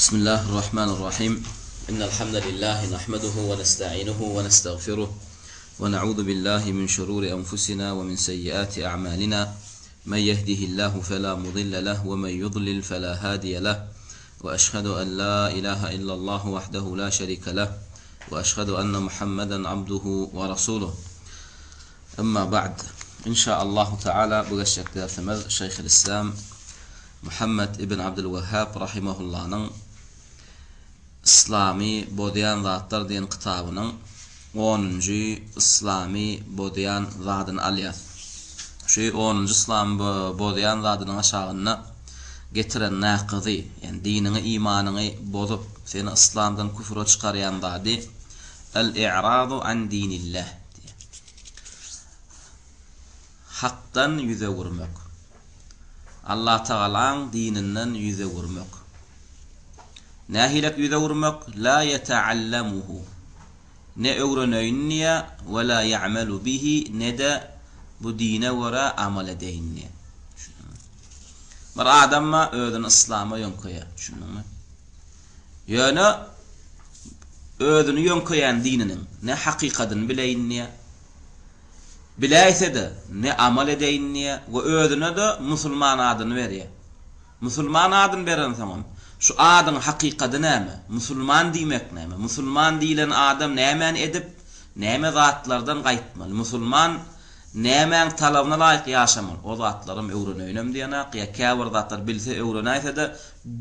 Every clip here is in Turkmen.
Bismillahirrahmanirrahim. Innel hamdelellahi nahmeduhu we nestainuhu we nestagfiruh we na'uzu billahi min şururi enfusina we min seyyiati a'malina. Men yehdihillahu fela mudille leh we men yudlil fela hadiye leh. We eşhedü en la ilahe illallah wahdehu la şerike leh we eşhedü enne Muhammeden abduhu we rasuluh. Emma ba'd. Inşaallahu Teala bu geçjek dersimiz Şeýhülislam Muhammet ibn Abdülwehhab rahimahullanyň Yslamy bozýan zatlar diýen kitabynyň onunjy yslamy bozýan zadyny alýas. Şu onunjy yslamy bozýan zadynyň aşagynda getiren nakyzy, ýagny diniňi, imanyňy bozup, seni yslamdan küfüre çykarýan zady El-i'radu an dinillah diýýär. Hakdan ýüz öwürmek. Allatagalaň dininden ýüz öwürmek. Nähilek ýüz öwürmek? La ýeteallemuhu. Ne öwreneýin diýýär, we la ýa'melu bihi, ne-de bu dine görä amal edeýin diýýär. Düşündiňmi? Bir adam bar, özüni yslama ýöňkeýär. Düşündiňmi? Ýöne özüni ýöňkeýän dininiň ne hakykadyny bileýin diýýär, Biläýse-de, ne amal edeýin diýýär we özüne-de musulman adyny berýär. Musulman adyny berensoňam, şu adyň hakykady näme? Musulman diýmek näme? Musulman diýlen adam nämäni edip, näme zatlardan gaýtmaly? Musulman nämäň talabyna laýyk ýaşamaly? O zatlaram öwreneýinem diýenak, ýa käbir zatlar bilse öwrenäýse-de,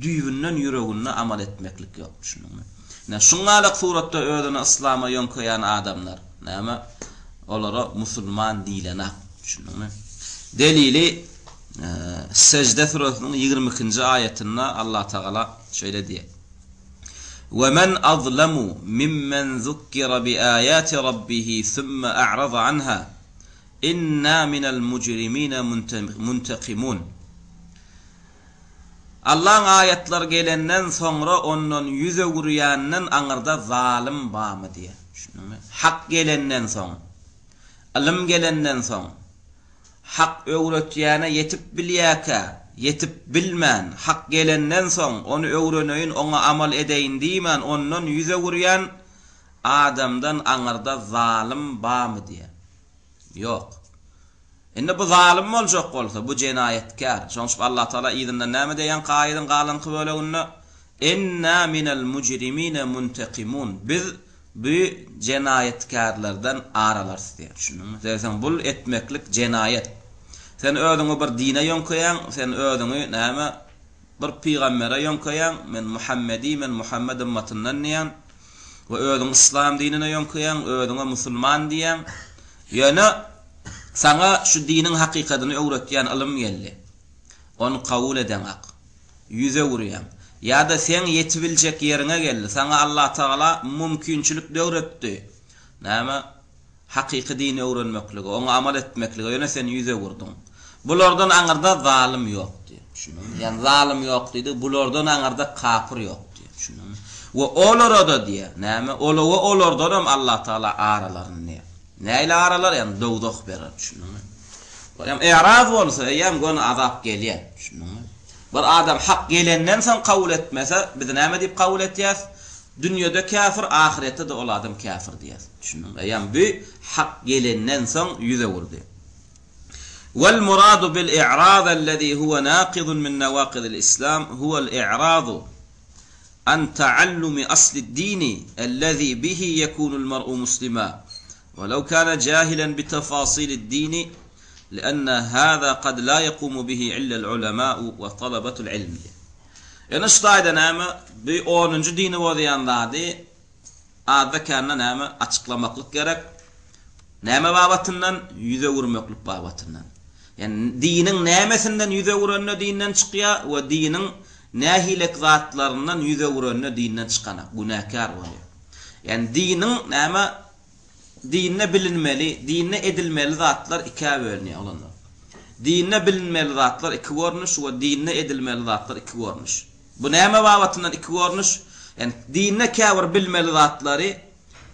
düýbünden ýüreginde amal etmeklik ýok, düşündiňmi? Ine, şuňňalak suratda özüni yslama ýöňkeýän adamlar, näme, olara musulman diýlenak, düşündiňmi? Delili, Sejde süresiniň 22-nji aýatynda Allatagala şeýle diýýär, We men azlamu mimmen zukkira bi aýati rabbihi summa a'raza anha, inna minel mujrimina muntakimun. Allaň aýatlary gelenden soňra ondan ýüz öwürýänden aňyrda zalym barmy diýýär. Düşündiňmi? Hak gelenden soň, ylym gelenden soň, hak öwretýäne ýetip bilýärkä, ýetip bilmän, hak gelenden soň ony öwreneýin, oňa amal edeýin diýmän ondan ýüz öwürýän adamdan aňyrda zalym barmy diýýär. Ýok. Indi bu zalym boljak bolsa, bu jenaýatkär. Şonuň üçin Allatagala yzyndan näme diýýän kaýydyň galanky böleginde? Inna minel mujrimine muntakimun. Biz bu jenaýatkärlerden ar alarys diýýär. Düşündiňmi? Sebäbi sen bul etmeklik jenaýat. Sen özüňi bir dine ýöňkeýäň, sen özüňi näme bir pygambere ýöňkeýäň, men Muhammedi, men Muhammed ymmatyndan diýýäň we özüňi yslam dinine ýöňkeýäň, özüňe musulman diýýäň. Ýöne Saňa şu diniň hakykadyny öwretýän ylym geldi. Ony kabul edeňak. Ýüz öwürýäň. Ýa-da seň ýetibiljek ýeriňe geldi. Saňa Allatagala mümkinçilik döwretdi. Näme? Hakyky dini öwrenmeklige, oňa amal etmeklige, ýöne sen ýüz öwürdiň. Bulardan aňyrda zalym ýok diýip. Düşündiňmi? Ýagny zalym ýok diýdi, bulardan aňyrda kapyr ýok diýip. Düşündiňmi? We olara-da diýýär. Näme? Ola we olardanam Allatagala aralaryn diýýär. Nähili aralar, ýagny dowzah berer, düşündiňmi? Eýýäm i'raz bolsa, eýýäm göni azap gelýär, düşündiňmi? Bir adam hak gelenden soň kabul etmese, biz näme diýip kabul etýäs? Dünýede käfir, ahyretde-de ol adam käfir diýýäs, düşündiňmi? Eýýäm bu hak gelenden soň ýüz öwürdi. Wal muradu bil i'raz ellezî huwe nâkizun min nawâkizil islam huwel i'razu An taallumi asli-d-dini ellezî bihi yekunul-mer'u muslima, welew kâne jahilen bitefâsilid-dini, li'enne hâzâ kad lâ yekumu bihi illel-ulemâ'u we talabetul-ilm. Ýöne şu taýda näme, bu onunjy dini bozýan zady Azda-kände näme açyklamaklyk gerek? Näme babatyndan? Ýüz öwürmeklik babatyndan. Ýagny diniň nämesinden ýüz öwürende dinden çykýar we diniň nähilek zatlaryndan ýüz öwürende dinden çykanak, günäkär bolýar. Ýagny diniň näme dinde bilinmeli, dinde edilmeli zatlar ikä bölünýär oglanlar. Dinde bilinmeli zatlar iki görnüş we dinde edilmeli zatlar iki görnüş. Bu näme babatyndan iki görnüş? Ýagny dinde käbir bilmeli zatlary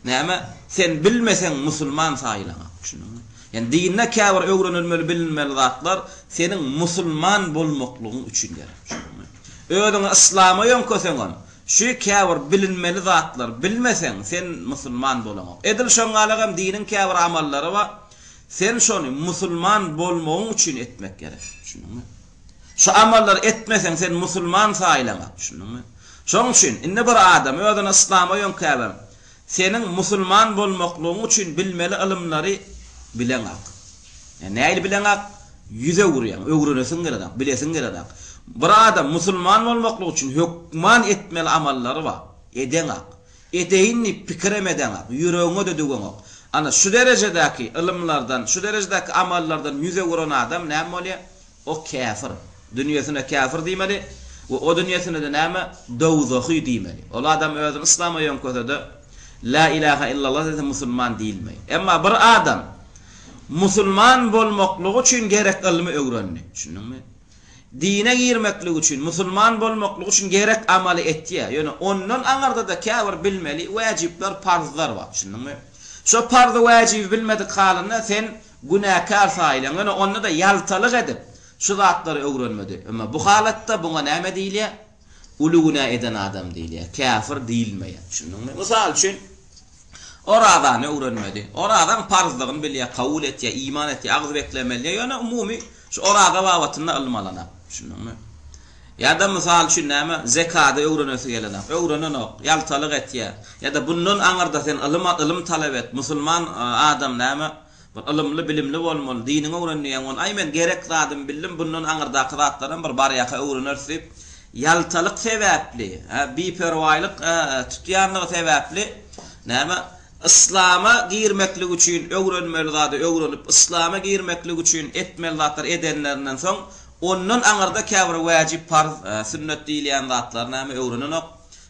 näme sen bilmeseň musulman saýylaňak. Düşündiňmi? Ýagny dinde käbir öwrenilmeli bilinmeli zatlar seniň musulman bolmaklygyň üçin gerek. Düşündiňmi? Özüňi yslama ýöňkeseňem, Şu käbir bilinmeli zatlary bilmeseň, sen musulman bolaňok. Edil şoňňalagam diniň käbir amallary bar, sen şony musulman bolmagyň üçin etmek gerek. Düşündiňmi? Şu amallary etmeseň, sen musulman saýylaňok. Düşündiňmi? Şoň üçin, indi bir adam özüni yslama ýöňkäbem, seniň musulman bolmaklygyň üçin bilmeli ylymlary bileňok. Ýa nähili bileňok? Ýüz öwürýäň, öwrenesiň gelenok, bilesiň gelenok. Bir adam musulman bolmaklyk üçin hökman etmeli amallary bar. Edeňok. Edeýin diýip pikirem edeňok, ýüregiňe-de düweňok. Ana, şu derejedäki ylymlardan, şu derejedäki amallardan ýüz öwüren adam näme bolýar? O käfir. Dünýesine käfir diýmeli we o dünýesine-de näme? Dowzahy diýmeli. Ol adam özüni yslama ýöňkese-de, Lä ilähä illallah diýse musulman diýilmeýär. Emma bir adam musulman bolmaklygy üçin gerek ylmy öwrendi. Düşündiňmi? Dine girmekligi üçin, musulman bolmaklygy üçin gerek amaly etýär. Ýöne ondan aňyrda-da käbir bilmeli wäjipler, parzlar bar. Düşündiňmi? Şo parzy, wäjibi bilmedik halynda sen Günäkär saýylan, ýöne onda-da ýaltalyk edip, şu zatlary öwrenmedi. Emma bu halatda buňa näme diýilýär? Uly günä eden adam diýilýär, käfir diýilmeýär. Düşündiňmi? Mysal üçin, orazany öwrenmedi. Orazaň parzdygyny bilýär, kabul etýär, iman etýär, agyz beklemeli diýýär, ýöne umumy şu oraza babatynda ylym alanak. Düşündiňmi? Ýa-da mysal üçin näme, zekady öwrenesi gelenok, öwrenenok, ýaltalyk etýär. Ýa-da bundan aňyrda sen ylym ylym talap et, musulman adam näme, Bir ylymly, bilimli bolmaly, diniňi öwren diýýäň, ony, aý men gerek zadymy bildim, bundan aňyrdaky zatlaram bir barýaka öwreneris diýip, ýaltalyk sebäpli, hä, biperwaýlyk tutýanlygy sebäpli, näme, yslama girmeklik üçin öwrenmeli zady öwrenip, yslama girmeklik üçin etmeli zatlary edenlerinden soň, ondan aňyrda käbir wäjip, parz, sünnet diýilýän zatlary näme, öwrenenok.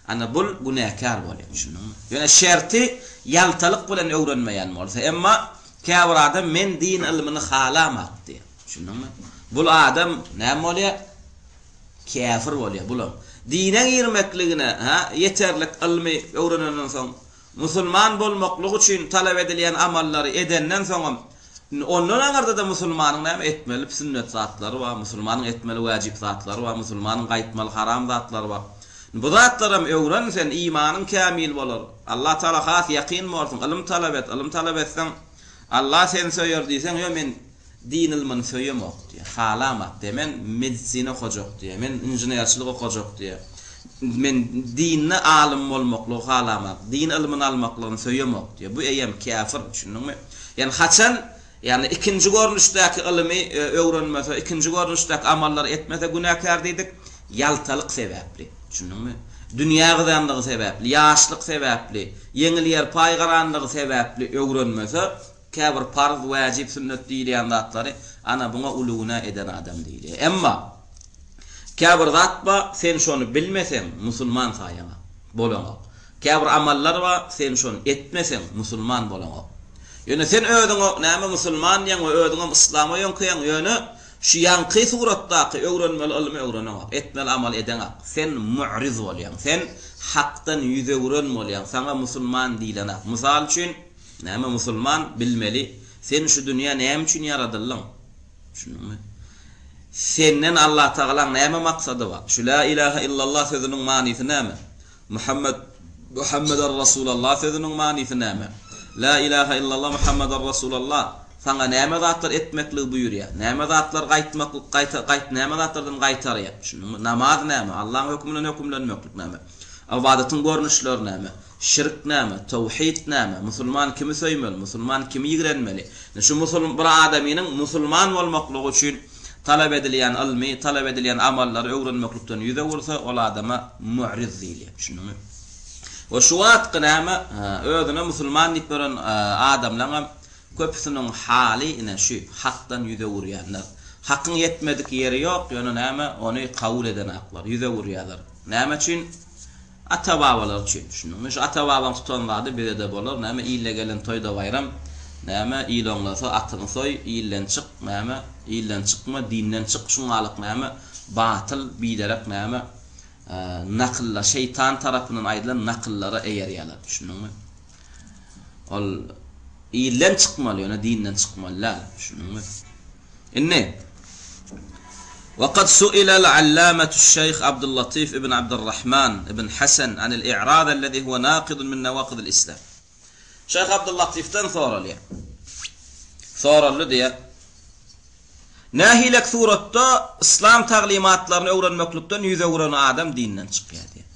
Ana bul günäkär bolýar, düşündiňmi? Ýöne şerti ýaltalyk bilen öwrenmeýän bolsa. Emma käbir adam men din ylmyny halamak diýýär. Düşündiňmi? Bul adam näme bolýar? Käfir bolýar bulam. Dine girmekligine, hä, ýeterlik ylmy öwrenenden soň Musulman bolmaklyk üçin talap edilýän amallary edenden soňam, indi ondan aňyrda-da musulmanyň näme etmeli sünnet zatlary bar, musulmanyň etmeli wäjip zatlary bar, musulmanyň gaýtmaly haram zatlary bar. Indi bu zatlaram öwren sen, imanyň kämil bolar. Allah Tagala has ýakyn borsuň, ylym talap et, ylym talap etseň, Allah seni söýer diýseň, ýok men Din ylmyny söýemok diýýär, halamak diýýär. Men medisina okajak diýýär, men inženerçilik okajak diýýär. Men dinde alym bolmaklygy halamak, din ylmyny almaklygyny söýemok diýýär. Bu eýýäm käfir, düşündiňmi? Ýagny haçan, ýagny ikinji görnüşdäki ylymy öwrenmese, ikinji görnüşdäki amallary etmese günäkär diýdik, ýaltalyk sebäpli, düşündiňmi? Dünýä gyzanlygy sebäpli, ýaşlyk sebäpli, ýeňil ýerpaý garanlygy sebäpli öwrenmese, Käbir parz, wäjip, sünnet diýilýän zatlary, ana, buňa uly günä eden adam diýilýär. Emma, käbir zat bar, sen şony bilmeseň, musulman saýaňak, bolaňok. Käbir amallar bar, sen şony etmeseň, musulman bolaňok. Ýöne sen özüňe näme musulman diýýäň we özüňem yslama ýöňkeýäň, ýöne şu ýaňky suratdaky öwrenmeli ylymy öwreneňok, etmeli amaly edeňok. Sen mu'riz bolýaň, sen hakdan ýüz öwren bolýaň, saňa musulman diýlenak. Mysal üçin, Näme musulman bilmeli sen şu dünýä näme üçin ýaradyldyň? Düşündiňmi? Senden Allatagalaň näme maksady bar? Şu la ilaha illallah sözüniň manysy näme? Muhammed Muhammeder Rasulallah sözüniň manysy näme? La ilaha illallah Muhammeder Rasulallah saňa näme zatlar etmekligi buýurýar? Näme zatlar gaýtmaklyk gaýta gaýt näme zatlardan gaýtarýar? Düşündiňmi? Namaz näme? Allaň höküminden hökümlenmeklik näme? Ybadatyň görnüşleri näme? Şirk näme? Tawhid näme? Musulman kimi söýmeli? Musulman kimi ýigrenmeli? Indi şu musul bir adamynyň musulman bolmaklygy üçin talap edilýän ylmy, talap edilýän amallary öwrenmeklikden ýüz öwürse, ol adama mu'riz diýilýär. Düşündiňmi? We şu wagtky näme, özüne musulman diýip ýören adamlaňam köpüsiniň haly ine şu, hakdan ýüz öwürýänler. Hakyň ýetmedik ýeri ýok, ýöne näme, ony kabul edenaklar, ýüz öwürýärler. Näme üçin? Ata-babalar üçin, düşündiňmi? Şu ata-babaň tutan zady bize-de bolar, näme, ilde gelen toýda baýram, näme, il oňlasa atyňy soý, ilden çyk, näme, ilden çykma, dinden çyk, şuňalyk näme, batyl, biderek näme, nakyllar, şeýtan tarapyndan aýdylan nakyllara eýerýärler, düşündiňmi? Ol ilden çykmaly, ýöne dinden çykmaly däl, düşündiňmi? Indi. Wekad su'ilel allametu'ş-şeýh Abdullatif ibn Abdurrahman ibn Hasan anil-i'rad ellezî huwe nâkidun min nevâkidil islam. Şeýh Abdullatifden soralýar. Soraldy diýýär. Nähilek suratda yslam taglymatlaryny öwrenmeklikden ýüz öwüren adam dinden çykýar diýýär.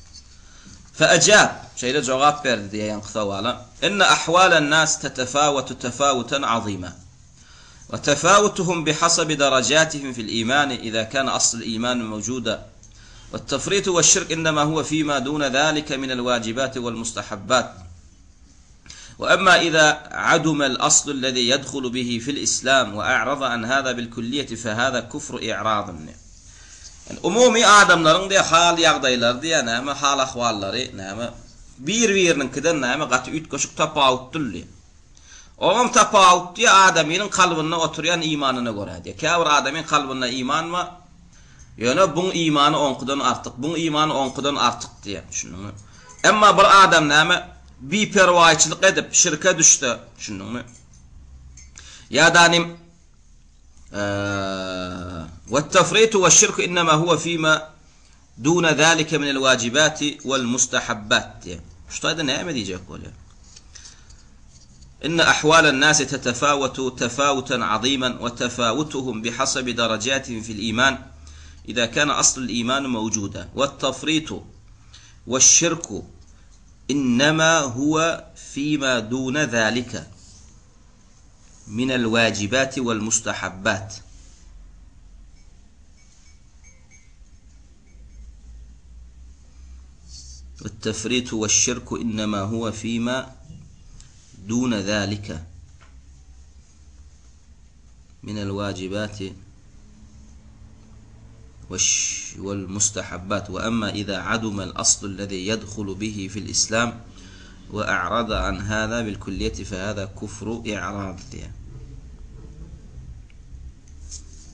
Feejab, şeýle jogap berdi diýýär ýaňky sowala, Inne ahwalen-nas tetefâwetu tefâwuten azîmâ. Ve tefâwutuhum bihasabi derejâtihim fil-imâni izâ kâne aslul-imâni mewjûdâ. Ve't-tefrîtu ve'ş-şirk innemâ huve fîmâ dûne zâlike minel-vâcibâti ve'l-mustahabbât. Ve emmâ izâ adumel-aslu ellezî yedhulu bihi fil-islâm ve a'rada an hâzâ bil-külliyeti fehâzâ kufru i'râdyn. Ýani umumy adamlaryň diýe hal ýagdaýlary diýe näme hal ahwallary näme bir-biriniňkiden näme gaty üýtgeşik tapawutdyl diýe. Oňam tapawut diýe adamynyň kalbynda oturýan imanyna görä diýe. Käbir adamyň kalbynda iman bar, ýöne buň imany oňkudan artyk, buň imany oňkudan artyk diýe. Düşündiňmi? Emma bir adam näme biperwaýçylyk edip şirke düşse, düşündiňmi? Ýa-da nim We't-tefritu weş-şirku innema huwe fima Dune zalike minel wajibati wal mustahabbat diýýär. Şu taýda näme diýjek bolýar? Inne ahwalen nasi tetefawatu tefawutan aziman we tefawutuhum bihasabi darajatihim fil iman iza kana aslul imanu mawjuda we tafritu we şirku innema huwa fima dune zalika minel wajibati wal mustahabbat. والتفريط والشرك إنما هو فيما دون ذلك من الواجبات والمستحبات وأما إذا عدم الأصل الذي يدخل به في الإسلام وأعرض عن هذا بالكلية فهذا كفر إعراض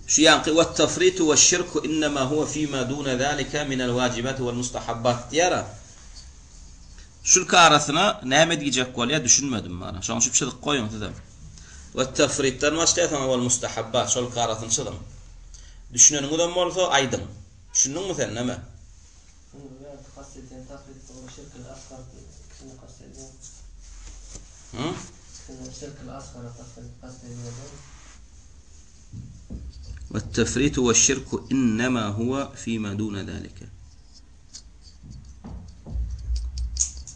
Şu ýaňky Wet-tefritu weş-şirku innema huwe fima dune zalike minel wajibati wel-mustahabbat diýýär-ä. Şulky arasyna näme diýjek bolýar düşünmedim mana. Şoň üçin çyzyk goýuň sizem. Wet-tefritden başlaýar soňra wel-mustahabbat şolky arasyny çyzyň. Düşüneniňizem bolsa aýdyň. Düşündiňmi sen näme? Indi kast edýän tafrit we şirkil asgar ikisini kast edýän. Hı? Ikisini şirkil asgara kast edýän. We't-tefritu weş-şirku innema huwe fima dune zalike.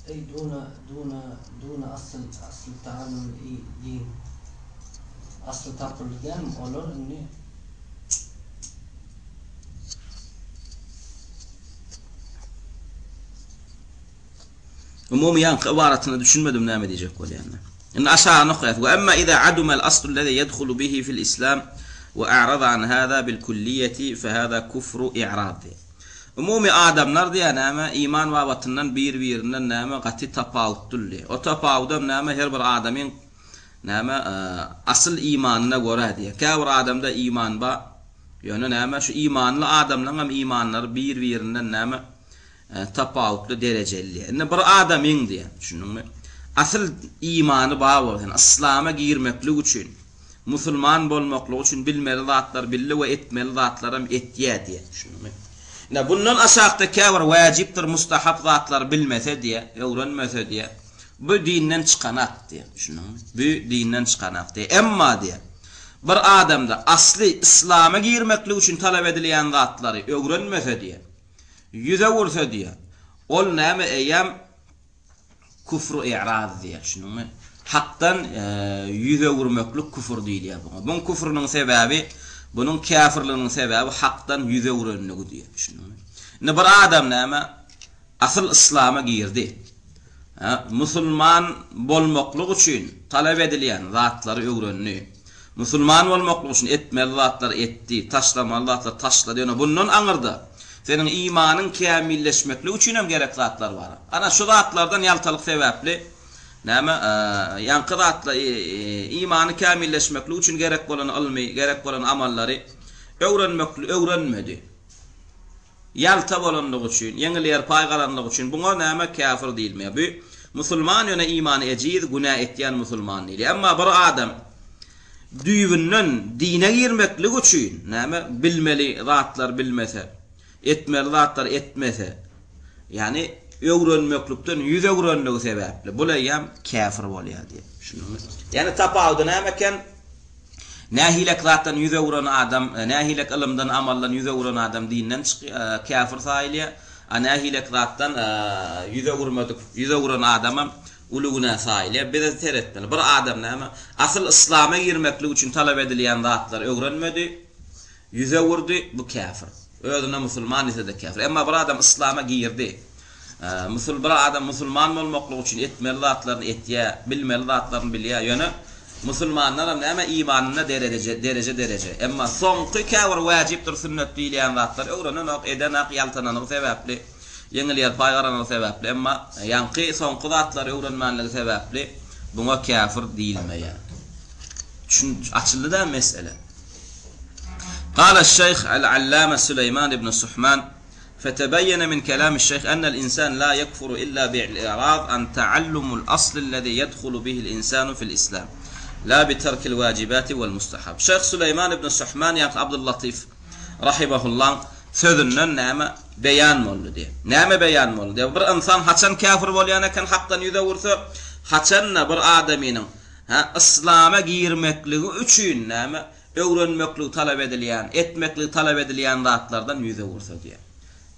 Eý duna duna duna asyl asyl taallum din. Asly tapyldy dälmi olar indi. Umumy ýaňky ybaratyna düşünmedim näme diýjek bolýanyna. Indi aşagyny okaýas. Ve emma iza adumel aslu lezi yedhulu bihi fil islam we a'rada an hada bil kulliyeti fe hada kufru i'rad diýýär. Umumy adamlar diýýär näme iman babatyndan bir-birinden näme gaty tapawutdyl diýýär. O tapawudam näme her bir adamyň näme asyl imanyna görä diýýär. Käbir adamda iman bar ýöne näme şu imanly adamlaryňam imanlary bir-birinden näme Tapawutly derejeli diýýär. Indi bir adamyň diýýär, düşündiňmi? Asyl imany bar bolsa, ýagny yslama girmeklik üçin, musulman bolmaklyk üçin bilmeli zatlary bildi we etmeli zatlaram etýär diýýär, düşündiňmi? Indi bundan aşakda käbir wäjipdir, mustahap zatlary bilmese diýýär, öwrenmese diýýär, bu dinden çykanak diýýär, düşündiňmi? Bu dinden çykanak diýýär. Emma diýýär, bir adamda asly yslama girmeklik üçin talap edilýän zatlary öwrenmese diýýär, Ýüz öwürse diýýär. Ol näme eýýäm küfr-u i'raz diýýär, düşündiňmi? Hakdan ýüz öwürmeklik küfür diýilýär buňa. Buň küfrüniň sebäbi, bunuň käfirliginiň sebäbi hakdan ýüz öwürenligi diýýär, düşündiňmi? Indi bir adam näme asyl yslama girdi. Musulman bolmaklyk üçin talap edilýän zatlary öwrendi. Musulman bolmaklyk üçin etmeli zatlary etdi, taşlamaly zatlary taşlady. Ýöne bundan aňyrda seniň imanyň kämilleşmekligi üçin hem gerek zatlar bar. Ana şu zatlardan ýaltalyk sebäpli näme ýaňky zatlar imany kämilleşmeklik üçin gerek bolan ylmy, gerek bolan amallary öwrenmekli öwrenmedi. Ýalta bolanlygy üçin, ýeňil-ýerpaý galanlygy üçin buňa näme käfir diýilmeýär. Bu musulman ýöne imany ejiz, günä etýän musulman diýilýär. Emma bir adam. Düýbünden dine girmeklik üçin, näme, bilmeli zatlary bilmese, etmeli zatlary etmese, ýagny öwrenmeklikden ýüz öwrenligi sebäpli, bul eýýäm käfir bolýar diýýär. Düşündiňmi? Ýagny tapawudy näme eken? Nähilek zatdan ýüz öwren adam, nähilek ylymdan, amaldan ýüz öwren adam dinden çykýar, käfir saýylýar. A nähilek zatdan ýüz öwürmedik, ýüz öwren adamam uly günä saýylýar. Bize seretmeli. Bir adam näme, asyl yslama girmeklik üçin talap edilýän zatlary öwrenmedi, ýüz öwürdi, bu käfir. Özüne musulman diýse-de käfir. Emma bir adam yslama girdi. Musul bir adam musulman bolmaklyk üçin etmeli zatlaryny etýär, bilmeli zatlaryny bilýär. Ýöne musulmanlaram näme imanynda dereje dereje dereje. Emma soňky käbir wäjipdir sünnet diýilýän zatlary öwrenenok, edenak, ýaltananygy sebäpli, ýeňil ýelpaý garanygy sebäpli, emma ýaňky soňky zatlary öwrenmänligi sebäpli buňa käfir diýilmeýär. Düşün açyldy-da mesele. Gala şeýh al-Allama Süleýman ibn Suhman Fetebeýene min kelâmi'ş-şeyh enne'l-insân lâ yekfuru illâ bi'l-i'râz an teallumul-asli'llezî yedhulu bihi'l-insânu fi'l-islâm, lâ biterki'l-vâcibâti we'l-mustahab. Şeýh Süleýman ibn Suhman ýaňky Abdullatyf rahimahullaň sözünden näme beýan boldy diýýär. Näme beýan boldy diýýär. Bir ynsan haçan käfir bolýan eken hakdan ýüz öwürse, haçanda bir adamynyň hä yslama girmekligi üçin näme öwrenmekligi talap edilýän, etmekligi talap edilýän zatlardan ýüz öwürse diýýär.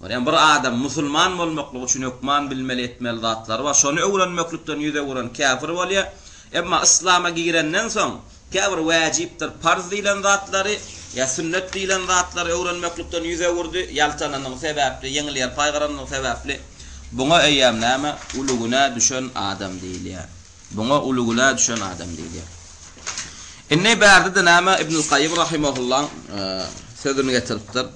Görýäňmi, bir adam musulman bolmaklygy üçin hökman bilmeli, etmeli zatlary bar. Şony öwrenmeklikden ýüz öwüren käfir bolýar. Emma yslama girenden soň, käbir wäjipdir, parz diýlen zatlary ýa sünnet diýlen zatlary öwrenmeklikden ýüz öwürdi, ýaltananlygy sebäpli, ýeňil-ýelpaý garanlygy sebäpli, buňa eýýäm näme, uly günä düşen adam diýilýär. Buňa uly günä düşen adam diýilýär. Indi bärde-de näme Ibnül Gaýym rahimahullaň sözüni getiripdir.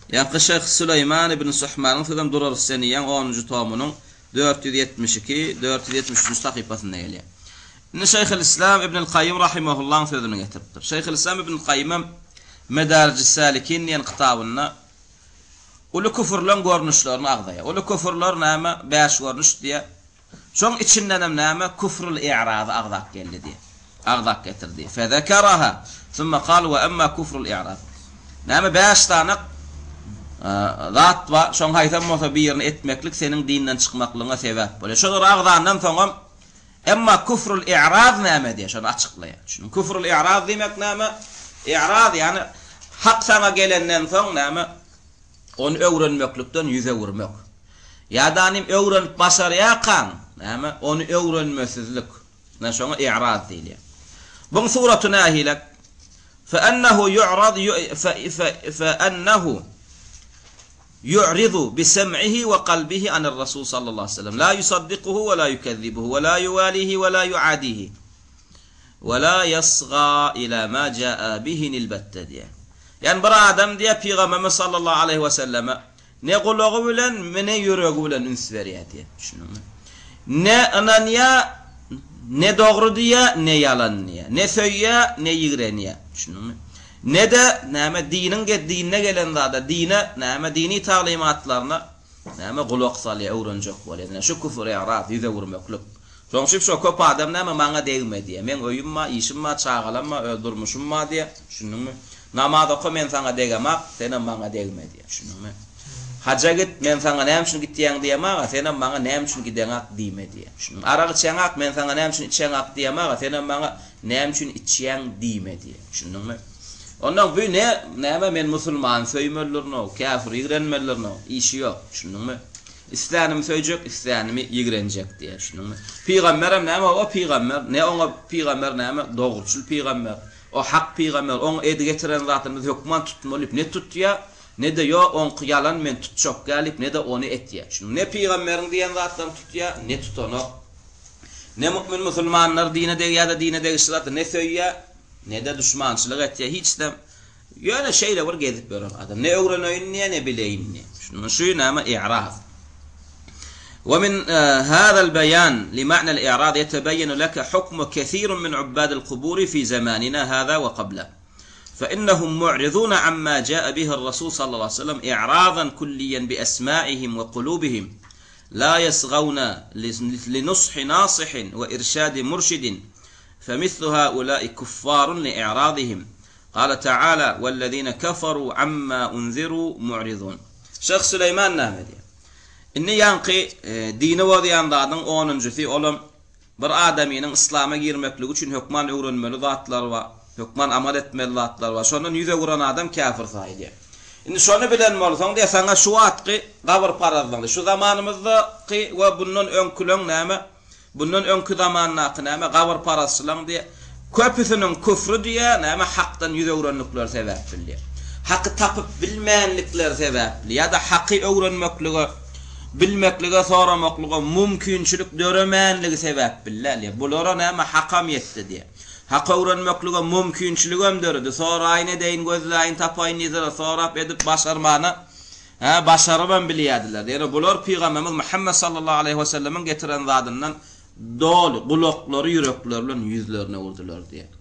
Ýaňky şyh Süleýman ibn Suhmanyň sözem Durarus-Seniýýäň onunjy tomunyň 472, 473-nji sahypasynda gelýär. Indi Şeýhülislam Ibnül Gaýym rahimahullaň sözüni getiripdir. Şeýhülislam Ibnül Gaýymam Medarijus-Salikin diýen kitabynda uly küfürleň görnüşlerini agzaýar. Uly küfürler näme? Bäş görnüş diýýär. Şoň içindenem näme, küfrül i'razy agzap geldi diýip, agzap getirdi. Fezekeraha, sümme kal we emma küfrül i'raz. Näme bäş sany zat bar, şoň haýsam bolsa birini etmeklik seniň dinden çykmaklygyňa sebäp bolýar. Şolary agzandan soňam, emma küfrül i'raz näme diýýär, şony açyklaýar. Düşüniň, küfrül i'raz diýmek näme? I'raz, ýagny hak saňa gelenden soň näme? Ony öwrenmeklikden ýüz öwürmek. Ýa-da nim öwrenip başarýarkaň, näme, ony öwrenmesizlik. Ine, şoňa i'raz diýilýär. Buň suraty nähilek? Fe-ennehu yu'rad fe-ennehu yu'ridu bi-sem'ihi we kalbihi anir-rasul sallallahu aleýhi we sellem. La yusaddiquhu we la yukezzibuhu we la yuwalihi we la yu'adihi. We la ýasga ila ma jaa bihi nilbetde diýýär. Ýagny bir adam diýýär Pygamberimiz sallallahu aleýhi we selleme ne gulagy bilen ne ýüregi bilen üns berýär diýýär. Düşündiňmi? Ne ynanýar, ne dogry diýýär, ne ýalan diýýär. Ne söýýär, ne ýigrenýär. Düşündiňmi? Ne-de näme diniň dinde gelen zada, dine näme dini taglymatlaryna Näme gulak salýa öwrenjek bolýa. Ine şu küfür e'raz, ýüz öwürmeklik. Şoň üçin şo köp adam näme maňa degme diýýä. Meň öýüm bar, işim bar, çagalam bar, öz durmuşym bar diýýä. Düşündiňmi? Namaz oka men saňa degemak, senem maňa degme diýýä. Düşündiňmi? Haja git, men saňa näme üçin gitýäň diýemaga, senem maňa näme üçin gideňak diýme diýýä. Düşündiňmi? Arak içeňak, men saňa näme üçin içeňak diýemaga, senem maňa näme üçin içýäň diýme diýýä. Düşündiňmi? Ondan bu ne näme men musulmany söýmelidirnow, käfiri ýigrenmelidirnow, işi ýok, düşündiňmi? Islänimi söýjek, islänimi ýigrenjek diýýär, düşündiňmi? Pygamberem näme o pygamber, ne oňa pygamber näme dogruçyl pygamber, o hak pygamber, oň edi getiren zatyny biz hökman tutmaly diýip ne tutýar, ne-de ýok oňky ýalan men tutjak däl diýip ne-de ony etýär, düşündiňmi? Ne pygamberiň diýen zatlaryny tutýar, ne tutanok. Ne mu'min musulmanlar dine degýär-de dine degişli zatlary ne söýýär, Ne-de duşmançylyk etýär hiç-de. Ýöne şeýle bir gezip ýören adam. Ne öwreneýin diýýär, ne bileýin diýýär. Şunuň şu näme i'raz. Wa min hazal beýan li ma'nal i'raz ýetebeýenu leke hukmu kesirun min ubbadil kuburi fi zamanina haza we qabla. Fe innehum mu'rizuna amma jaa bihi ar-rasul sallallahu aleýhi we sellem i'razan kulliýen bi esma'ihim we kulubihim la yasgawna li nushi nasihin we irşadi murşidin. Femislu haulai kuffarun li i'radihim. Gala Teala, Wellezine keferu amma unziru mu'rizun. Şyh Süleýman näme diýýär? Indi ýaňky dini bozýan zadyň onunjysy olam Bir adamynyň yslama girmekligi üçin hökman öwrenmeli zatlary bar, hökman amal etmeli zatlary bar. Şondan ýüz öwüren adam käfir saýylýar. Indi şony bilen bolsaň diýýär, saňa şu wagtky gabyrparazlygyny, şu zamanymyzdaky we bundan öňküleň näme, bundan öňki zamandaky näme gabyrparazçylaň diýýär, Köpüsiniň küfri diýýär, näme hakdan ýüz öwrenlikleri sebäpli diýýär. Haky tapyp bilmänlikleri sebäpli ýa-da haky öwrenmeklige, bilmeklige, soramaklyga mümkinçilik döremänligi sebäpli diýýär. Bulara näme hakam ýetdi diýýär. Haky öwrenmeklige mümkinçiligem döredi. Soraýyn edeýin, gözläýin, tapaýyn diýseler, sorap edip başarmana, hä, başarybam bilýärdiler. Ýöne bular Pygamberimiz Muhammet sallallahu aleýhi wesellemiň getiren zadyndan Doly, gulaklary ýürekleri bilen ýüzlerine urdular diýýär.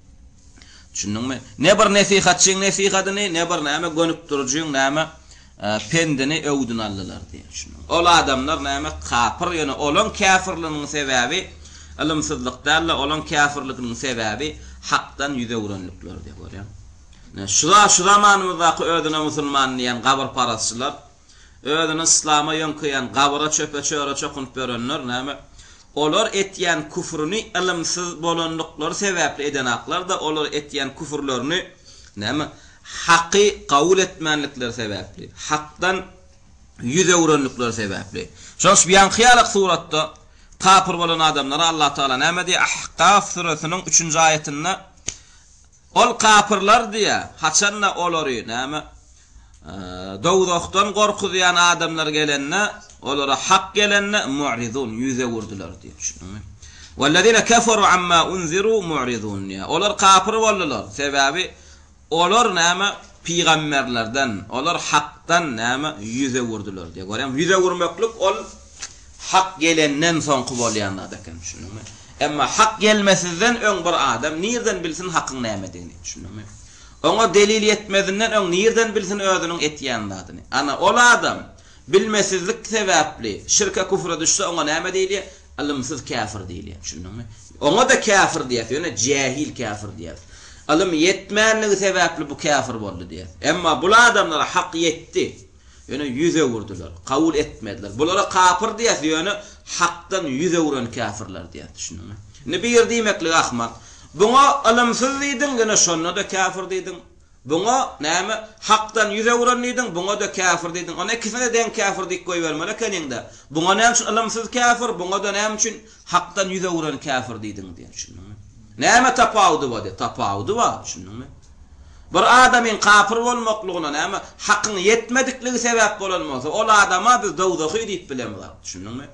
Düşündiňmi? Ne bir nesihatçyň nesihadyny, ne bir näme gönükdirijüň näme pendini, öwdüni aldylar diýýär. Düşündiňmi? Ol adamlar näme kapyr, ýöne olaň käfirliginiň sebäbi ylymsyzlyk däl-de, olaň käfirliginiň sebäbi hakdan ýüz öwrenlikleri diýýär. Görýäňmi? Şu şu zamanymyzdaky özüne musulman diýen gabyrparazçylar Özüni yslama ýöňkeýän, gabyra çöpe-çöre çokunyp ýörenler, näme, olar etýän küfrüni ylymsyz bolandyklary sebäpli edenaklar-da, olar etýän küfürlerini, näme, haky kabul etmänlikleri sebäpli, hakdan ýüz öwrenlikleri sebäpli. Şonuň üçin ýaňky ýalyk suratda kapyr bolan adamlara Allatagala näme diýýär? Ahkaf süresiniň üçünji aýatynda, Ol kapyrlar diýýär, haçan-da olary, näme, dowzahdan gorkuzýan adamlar gelende, olara hak gelende, mu'rizun, ýüz öwürdiler diýýär. Düşündiňmi? Wellezine keferu amma unziru mu'rizun diýýär. Olar kapyr boldular. Sebäbi olar näme, pygamberlerden, olar hakdan näme, ýüz öwürdiler diýýär. Görýäňmi? Ýüz öwürmeklik ol Hak gelenden soňky bolýan zat eken, düşündiňmi? Emma hak gelmesizden öň bir adam nirden bilsin hakyň nämedigini, düşündiňmi? Oňa delil ýetmezinden öň nirden bilsin özüniň etýän zadyny? Ana, ol adam bilmesizlik sebäpli şirke-küfre düşse oňa näme diýilýär? Ylymsyz käfir diýilýär, düşündiňmi? Oňa-da käfir diýýäs, ýöne jähil käfir diýýäs. Ylym ýetmänligi sebäpli bu käfir boldy diýýäs. Emma bul adamlara hak ýetdi. Ýöne ýüz öwürdiler, kabul etmediler. Bulara kapyr diýýäs, ýöne hakdan ýüz öwren käfirler diýýäs, düşündiňmi? Indi bir diýmeklik ahmak. Buňa ylymsyz diýdiň, ýöne şonda-da käfir diýdiň. Buňa, näme, hakdan ýüz öwren diýdiň, buňa-da käfir diýdiň. Onda ikisine-de deň käfir diýip goýbermeli ekeniň-dä. Buňa näme üçin ylymsyz käfir, buňa-da näme üçin hakdan ýüz öwren käfir diýdiň diýýän, düşündiňmi? Näme tapawudy bar diýýär. Tapawudy bar, düşündiňmi? Bir adamyň kapyr bolmaklygyna näme, hakyň ýetmedikligi sebäp bolan bolsa, ol adama biz dowzahy diýip bilemizok. Düşündiňmi?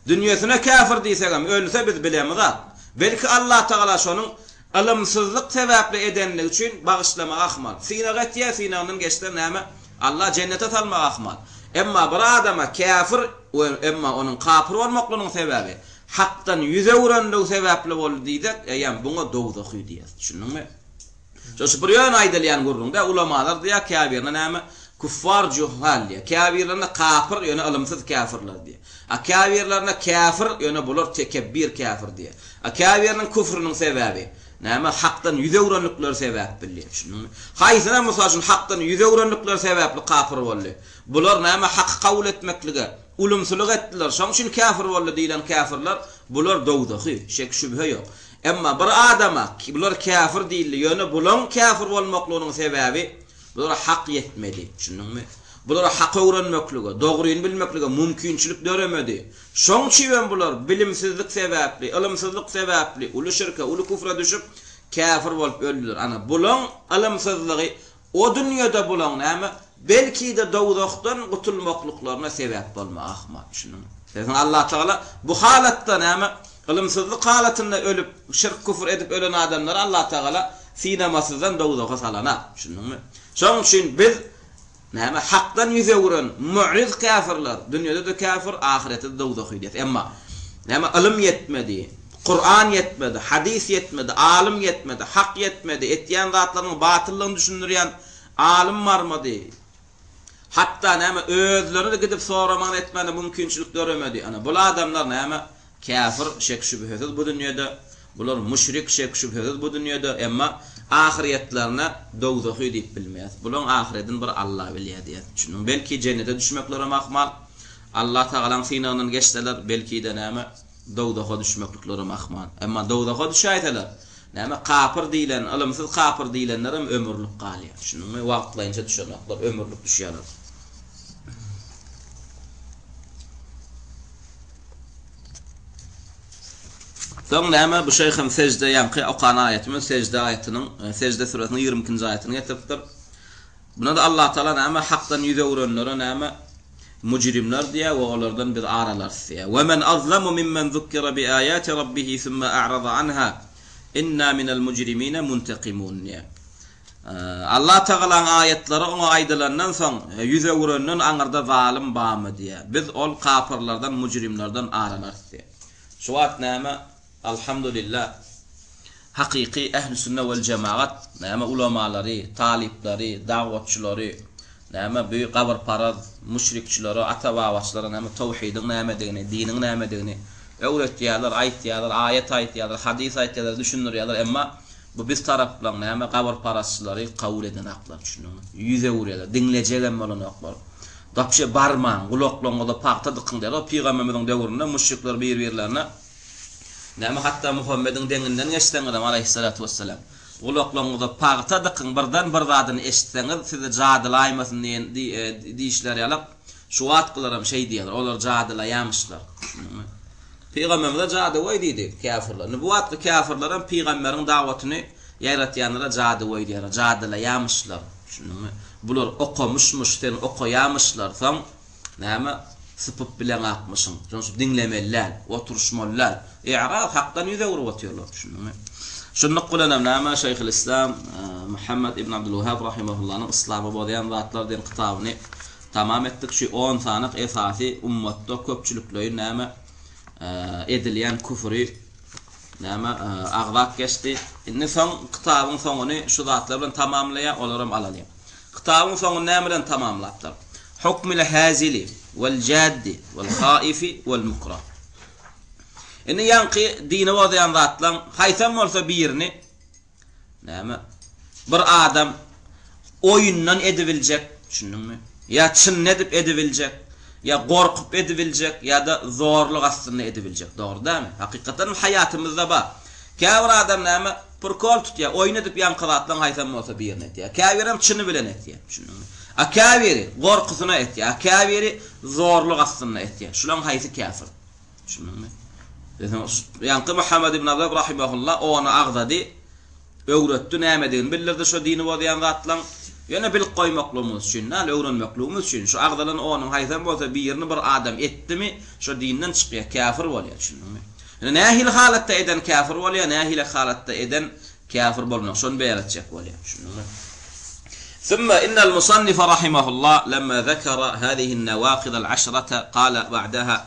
Dünýesine käfir diýsegem, ölse biz bilemizok. Belki Allatagala şonuň ylymsyzlyk sebäpli edenligi üçin bagyşlamagy ahmal. Synag etýär, synagyndan geçse näme, Alla jennete salmagy ahmal. Emma bir adama käfir we emma onuň kapyr bolmaklygynyň sebäbi hakdan ýüz öwrenligi sebäpli boldy diýsek, eýýäm buňa dowzahy diýeris. Düşündiňmi? Şo şu bir ýöne aýdylýan gürrüň-dä, ulamalar diýýär, käbirine näme, küffar juhal diýýär, käbirlerine kapyr, ýöne ylymsyz käfirler diýýär. A käbirlerine käfir, ýöne bular tekebbir käfir diýýär. A käbiriniň küfrüniň sebäbi, näme, hakdan ýüz öwrenlikleri sebäpli diýýär. Düşündiňmi? Haýsyna, mysal üçin, hakdan ýüz öwrenlikleri sebäpli kapyr boldy? Bular näme, haky kabul etmeklige ulumsylyk etdiler, şoň üçin käfir boldy diýlen käfirler, bular dowzahy, şek-şübhe ýok. Emma bir adama, bular käfir diýildi, ýöne bulaň käfir bolmaklygynyň sebäbi, bulara hak ýetmedi. Düşündiňmi? Bulara haky öwrenmeklige, dogryny bilmeklige mümkinçilik döremedi. Şoň üçibem bular bilimsizlik sebäpli, ylymsyzlyk sebäpli uly şirke, uly küfre düşüp, käfir bolup öldüler. Ana, bulaň ylymsyzlygy O dünýede bulaň näme, belki-de dowzahdan gutulmaklyklaryna sebäp bolmagy ahmal. Düşündiňmi? Sebäbi Allatagala bu halatda näme, ylymsyzlyk halatynda ölüp, şirk-küfür edip ölen adamlary Allatagala synamasyzdan dowzaha salanak. Düşündiňmi? Şonuň üçin biz näme, hakdan ýüz öwüren mu'riz käfirler, dünýede-de käfir, ahyretde-de dowzahy diýýäs. Emma näme, ylym ýetmedi, Kuran ýetmedi, hadys ýetmedi, alym ýetmedi, hak ýetmedi, etýän zatlarynyň batyllygyny düşündirýän alym barmady. Hatda näme özleri-de gidip soraman etmäne mümkinçilik döremedi. Ana bul adamlar näme käfir şek-şübhesiz bu dünýede. Bular müşrik şek şübhesiz bu dünýede, emma ahyrýetlerine dowzahy diýip bilmeýäs. Bulaň ahyredini bir Alla bilýär diýýäs. Düşündiňmi? Belki jennete düşmeklerem ahmal. Alla Tagalaň synagyndan geçseler, belki-de näme, dowzaha düşmekliklerem ahmal. Emma dowzaha düşäýseler, näme, kapyr diýlen, ylymsyz kapyr diýlenlerem ömürlik galýar. Düşündiňmi? Wagtlaýynça düşenoklar, ömürlik düşýärler. Soň näme, bu şeýh hem sejde, ýaňky okan aýatymyz sejde aýatynyň, Sejde süresiniň 22-nji aýatyny getiripdir. Buna-da Allatagala näme, hakdan ýüz öwrenlere näme, mujrimler diýýär we olardan biz ar alarys diýýär. Ve men azlamu mimmen zukkira bi aýati rabbihi summa a'rada anha inna minel mujrimine muntakimun diýýär. Allatagalaň aýatlary oňa aýdylandan soň, ýüz öwrenden aňyrda zalym barmy diýýär. Biz ol kapyrlardan, mujrimlerden ar alarys diýýär. Şu wagt näme, Alhamdulillah, hakyky ähli-sünne wel-jemagat, näme ulamalary, talyplary, dagwatçylary, näme bu gabyrparaz müşrikçilere, ata-babaçylara näme towhidiň nämedigini, diniň nämedigini öwretýärler, aýtýarlar, aýat aýtýarlar, hadys aýtýarlar, düşündirýärler, emma Bu biz taraplaň näme gabyrparazçylary kabul edenaklar düşündiňmi? Ýüz öwürýärler, diňlejegem bolanoklar. Wapşe barmaň, gulaklaryňyza pagta dykyň diýýärler. O pygamberimiziň döwründe müşrikler bir-birlerine näme hatda Muhammediň deňinden geçseňizem aleýhissalatu wessalam gulaklaryňyza pagta dykyň birden bir zadyny eşitseňiz sizi jadylaýmasyn diýen diýişleri ýalak şu wagtkylaram şeý diýýärler. Olar jadylaýamyşlar. Düşündiňmi? Pygamberimize jadygöý diýdi käfirler. Indi bu wagtky käfirlerem pygamberiň dawatyny ýaýratýanlara jadygöý diýýärler, jadylaýamyşlar. Düşündiňmi? Bular okamyşmyş, sen okaýamyşlar, soň näme sypyp bileňakmyşyň. Şonuň üçin diňlemeli däl, oturyşmaly däl. I'raz, hakdan ýüz öwrüp otyrlar, düşündiňmi? Şunluk bilenem näme Şeýhülislam Muhammet ibn Abdulwahhab rahimahullanyň Yslamy bozýan zatlar diýen kitabyny Tamam etdik şu on sanyk esasy ummatda köpçülikleýin näme edilýän küfüri näme agzap geçdi. Indi soň kitabyň soňuny şu zatlar bilen tamamlaýar, olaram alalyň. Kitabyň soňuny näme bilen tamamlapdyr? Hukmil hazili wal jaddi wal haifi wal mukrah. Indi ýaňky dini bozýan zatlaň haýsam bolsa birini Näme? Bir adam oýundan edibiljek, düşündiňmi? Ýa çynyny edip edibiljek, ýa gorkup edibiljek, ýa-da zorluk astynda edibiljek. Dogry dälmi? Hakykatdan hem haýatymyzda bar. Käbir adam näme? Prikol tutýar, oýun edip ýaňky zatlaryň haýsam bolsa birini etýär. Käbirem çyny bilen etýär, düşündiňmi? A käbiri gorkusyna etýär, a käbiri zorluk astynda etýär. Şularyň haýsy käfir? Düşündiňmi? Ýaňky Muhammed ibn Abdulwahab rahimehullah ony agzady, öwretdi, nämedigini bildirdi şo dini bozýan zatlaň. Ýöne bilip goýmaklygymyz üçin däl, öwrenmekligimiz üçin. Şu agzalan onuň haýsam bolsa birini bir adam etdimi, şo dinden çykýar, käfir bolýar, düşündiňmi? Ýöne nähili halatda eden käfir bolýar, nähili halatda eden käfir bolmaz, şony beýan etjek bolýar, düşündiňmi? Summa innal musannife rahimehullah lemma zekera hazihin nawakidal aşrata kale ba'daha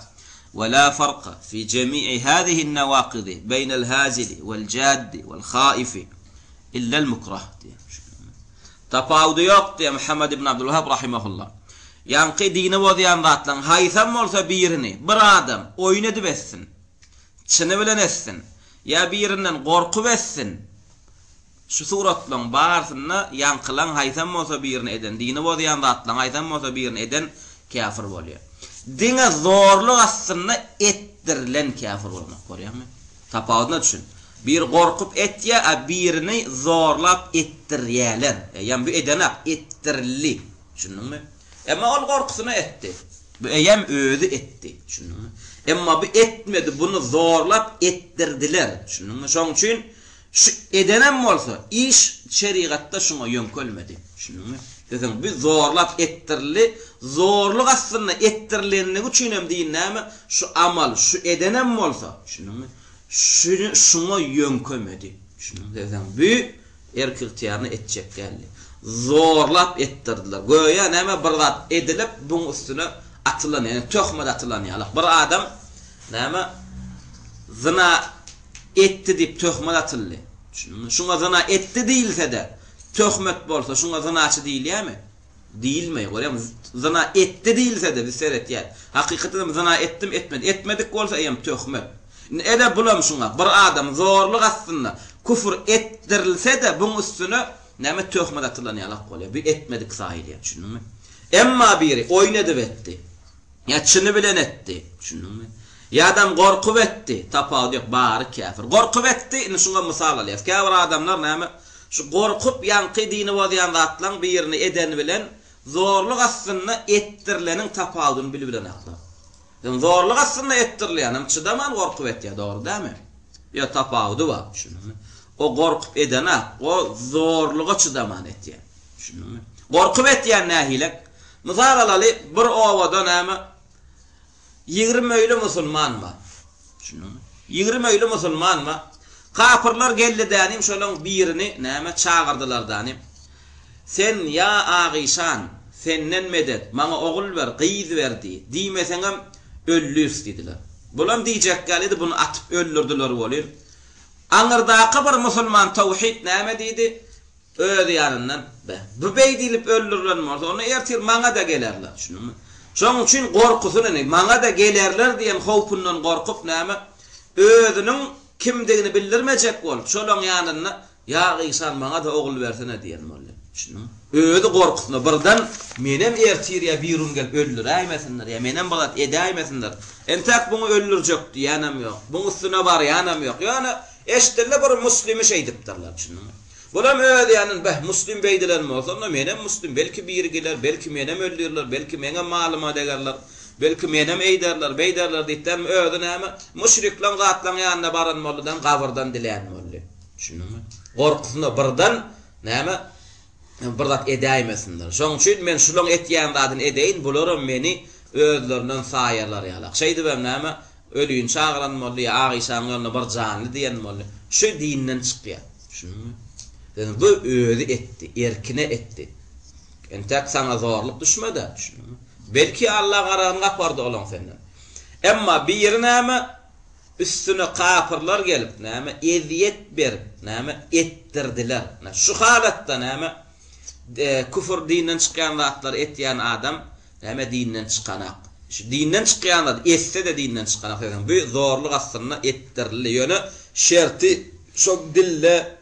Ve la farka fi jemi'i hazihin nawakidi beynel hazili vel jaddi vel haifi illel mukrah diýýär. Tapawudy ýok diýýär Muhammed ibn Abdulwahhab rahimehullah. Ýaňky dini bozýan zatlaryň haýsam bolsa birini bir adam oýun edip etsin, çyny bilen etsin ýa birinden gorkup etsin, Şu suratlaň barysynda ýaňkylaň haýsam bolsa birini eden, dini bozýan zatlaň haýsam bolsa birini eden käfir bolýar. Diňe zorluk astynda etdirilen käfir bolanok, görýäňmi? Tapawudyna düşün. Biri gorkup etýär, a birini zorlap etdirýäler. Eýýäm bu edenak, etdirildi. Düşündiňmi? Emma ol gorkusyna etdi. Bu eýýäm özi etdi. Düşündiňmi? Emma bu etmedi, buny zorlap etdirdiler. Düşündiňmi? Şoň üçin Şu edenem bolsa, iş şerigatda şuňa ýöňkelmedi. Düşündiňmi? Biziň bu zorlap etdirildi, zorluk astynda etdirilenligi üçinem din näme? Şu amal, şu edenem bolsa, düşündiňmi? Şuny şuňa ýöňkemedi. Düşündiňmi? Biziň bu erk-ygtyýaryna etjek däldi. Zorlap etdirdiler. Göýä näme bir zat edilip, buň üstüne atylan, ýagny töhmet atylan ýaly. Bir adam näme zyna Etdi diýip töhmet atyldy. Düşündiňmi? Şuňa zyna etdi diýilse-de, töhmet bolsa, şuňa zynaçy diýilýärmi? Diýilmeýär. Görýäňmi? Zyna etdi diýilse-de, biz seretýäs. Hakykatdan hem zyna etdimi, etmedi. Etmedik bolsa, eýýäm töhmet. Indi ene bulam şuňa, bir adam zorluk astynda küfür etdirilse-de buň üstüne näme töhmet atylan ýalak bolýar. Bu etmedik saýylýar, düşündiňmi? Emma biri oýun edip etdi. Ýa çyny bilen etdi, düşündiňmi? Ýa-dam gorkup etdi, tapawudy ýok, bary käfir. Gorkup etdi, indi şuňa mysal alýas. Käbir adamlar näme, şu gorkup ýaňky dini bozýan zatlaň birini eden bilen zorluk astynda etdirileniň tapawudyny bilibilenaklar. Ýöne zorluk astynda etdirilýänem çydaman gorkup etýär, dogry dälmi? Ýok, tapawudy bar, düşündiňmi? O gorkup edenak, o zorluga çydaman etýär. Düşündiňmi? Gorkup etýän nähilek? Mysal alaly, bir obada näme 20 öýli musulman bar. Düşündiňmi? 20 öýli musulman bar. Kapyrlar geldi dänim şolaň birini näme çagyrdylar dänim. Sen ýa Agyşan, senden medet, maňa ogul ber, gyz ber diý. Diýmeseňem öldüris diýdiler. Bulam diýjek ýalydy, buny atyp öldürdiler welin, aňyrdaky bir musulman towhid näme diýdi? Öz ýanyndan, Beh, bu beý diýlip öldürilen bolsa, onda ertir maňa-da gelerler. Düşündiňmi? Şonuň üçin gorkusyny, indi, maňa-da gelerler diýen howpundan gorkup näme, özüniň kimdigini bildirmejek bolup, şolaň ýanynda, Ýa gyşan maňa-da ogul bersene diýen boldy. Düşündiňmi? Özi gorkusyna birden menem ertir ýa birigün gelip öldüräýmesinler, ýa menem bir zat edäýmesinler. Entäk buňy öldürjek diýýänem ýok. Buň üstüne barýanam ýok. Ýöne eşdildi bir muslimi şeýdipdirler. Düşündiňmi? Bulam öz ýanyndan beh, muslim beýdilen bolsa, onda menem muslim, belki biri geler, belki menem öldürirler, belki meňem malyma degerler, belki menem eýderler, beýderler diýipdem özi näme, müşrikleň zatlaň ýanyna baran boldy-da, gabyrdan dilän boldy. Düşündiňmi? Gorkusyna birden näme bir zat edäýmesinler. Şoň üçin men şulaň etýän zadyny edeýin, bularam meni özlerinden saýarlar ýalak. Şeýdibem näme, ölini çagyran boldy ýa ak işanyň ýolunda bir janly diýen boldy. Şu dinden çykýar. Düşündiňmi? Ýöne bu özi etdi, erkine etdi. Entäk saňa zorluk düşmedi-ä, düşündiňmi? Belki Alla garagyny gapardy olaň senden. Emma biri näme, Üstüne kapyrlar gelip, näme, ezýet berip, näme, etdirdiler. Ine, şu halatda, näme, küfür, dinden çykýan zatlary etýän adam, näme, dinden çykanak. Şu dinden çykýan zat etse-de dinden çykanak. Sebäbi bu zorluk astynda etdirildi. Ýöne şerti şo dilde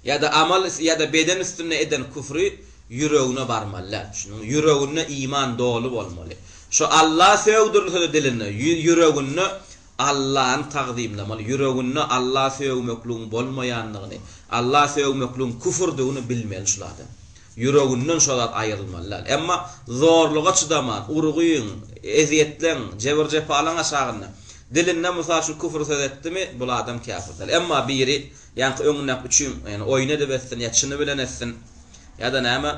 ýa-da amal ýa-da beden üstünde eden küfri ýüregine barmaly däl. Düşündiňmi? Ýüreginde iman doly bolmaly. Şo Alla sögdürilse-de dilinde, ýüreginde Allany tagzymlamaly. Ýüreginde Alla sögmekligiň bolmaýandygyny, Alla sögmekligiň küfürdigini bilmeli şul adam. Ýüreginden şo zat aýrylmaly däl. Emma zorluga çydaman, urgyň, ezýetleň, jebir-jepalaň aşagynda dilinde mysal üçin küfür söz etdimi, bul adam käfir däl. Emma biri ýaňky öňündäki üçin, ýagny oýun edip etsin ýa çyny bilen etsin, ýa-da näme,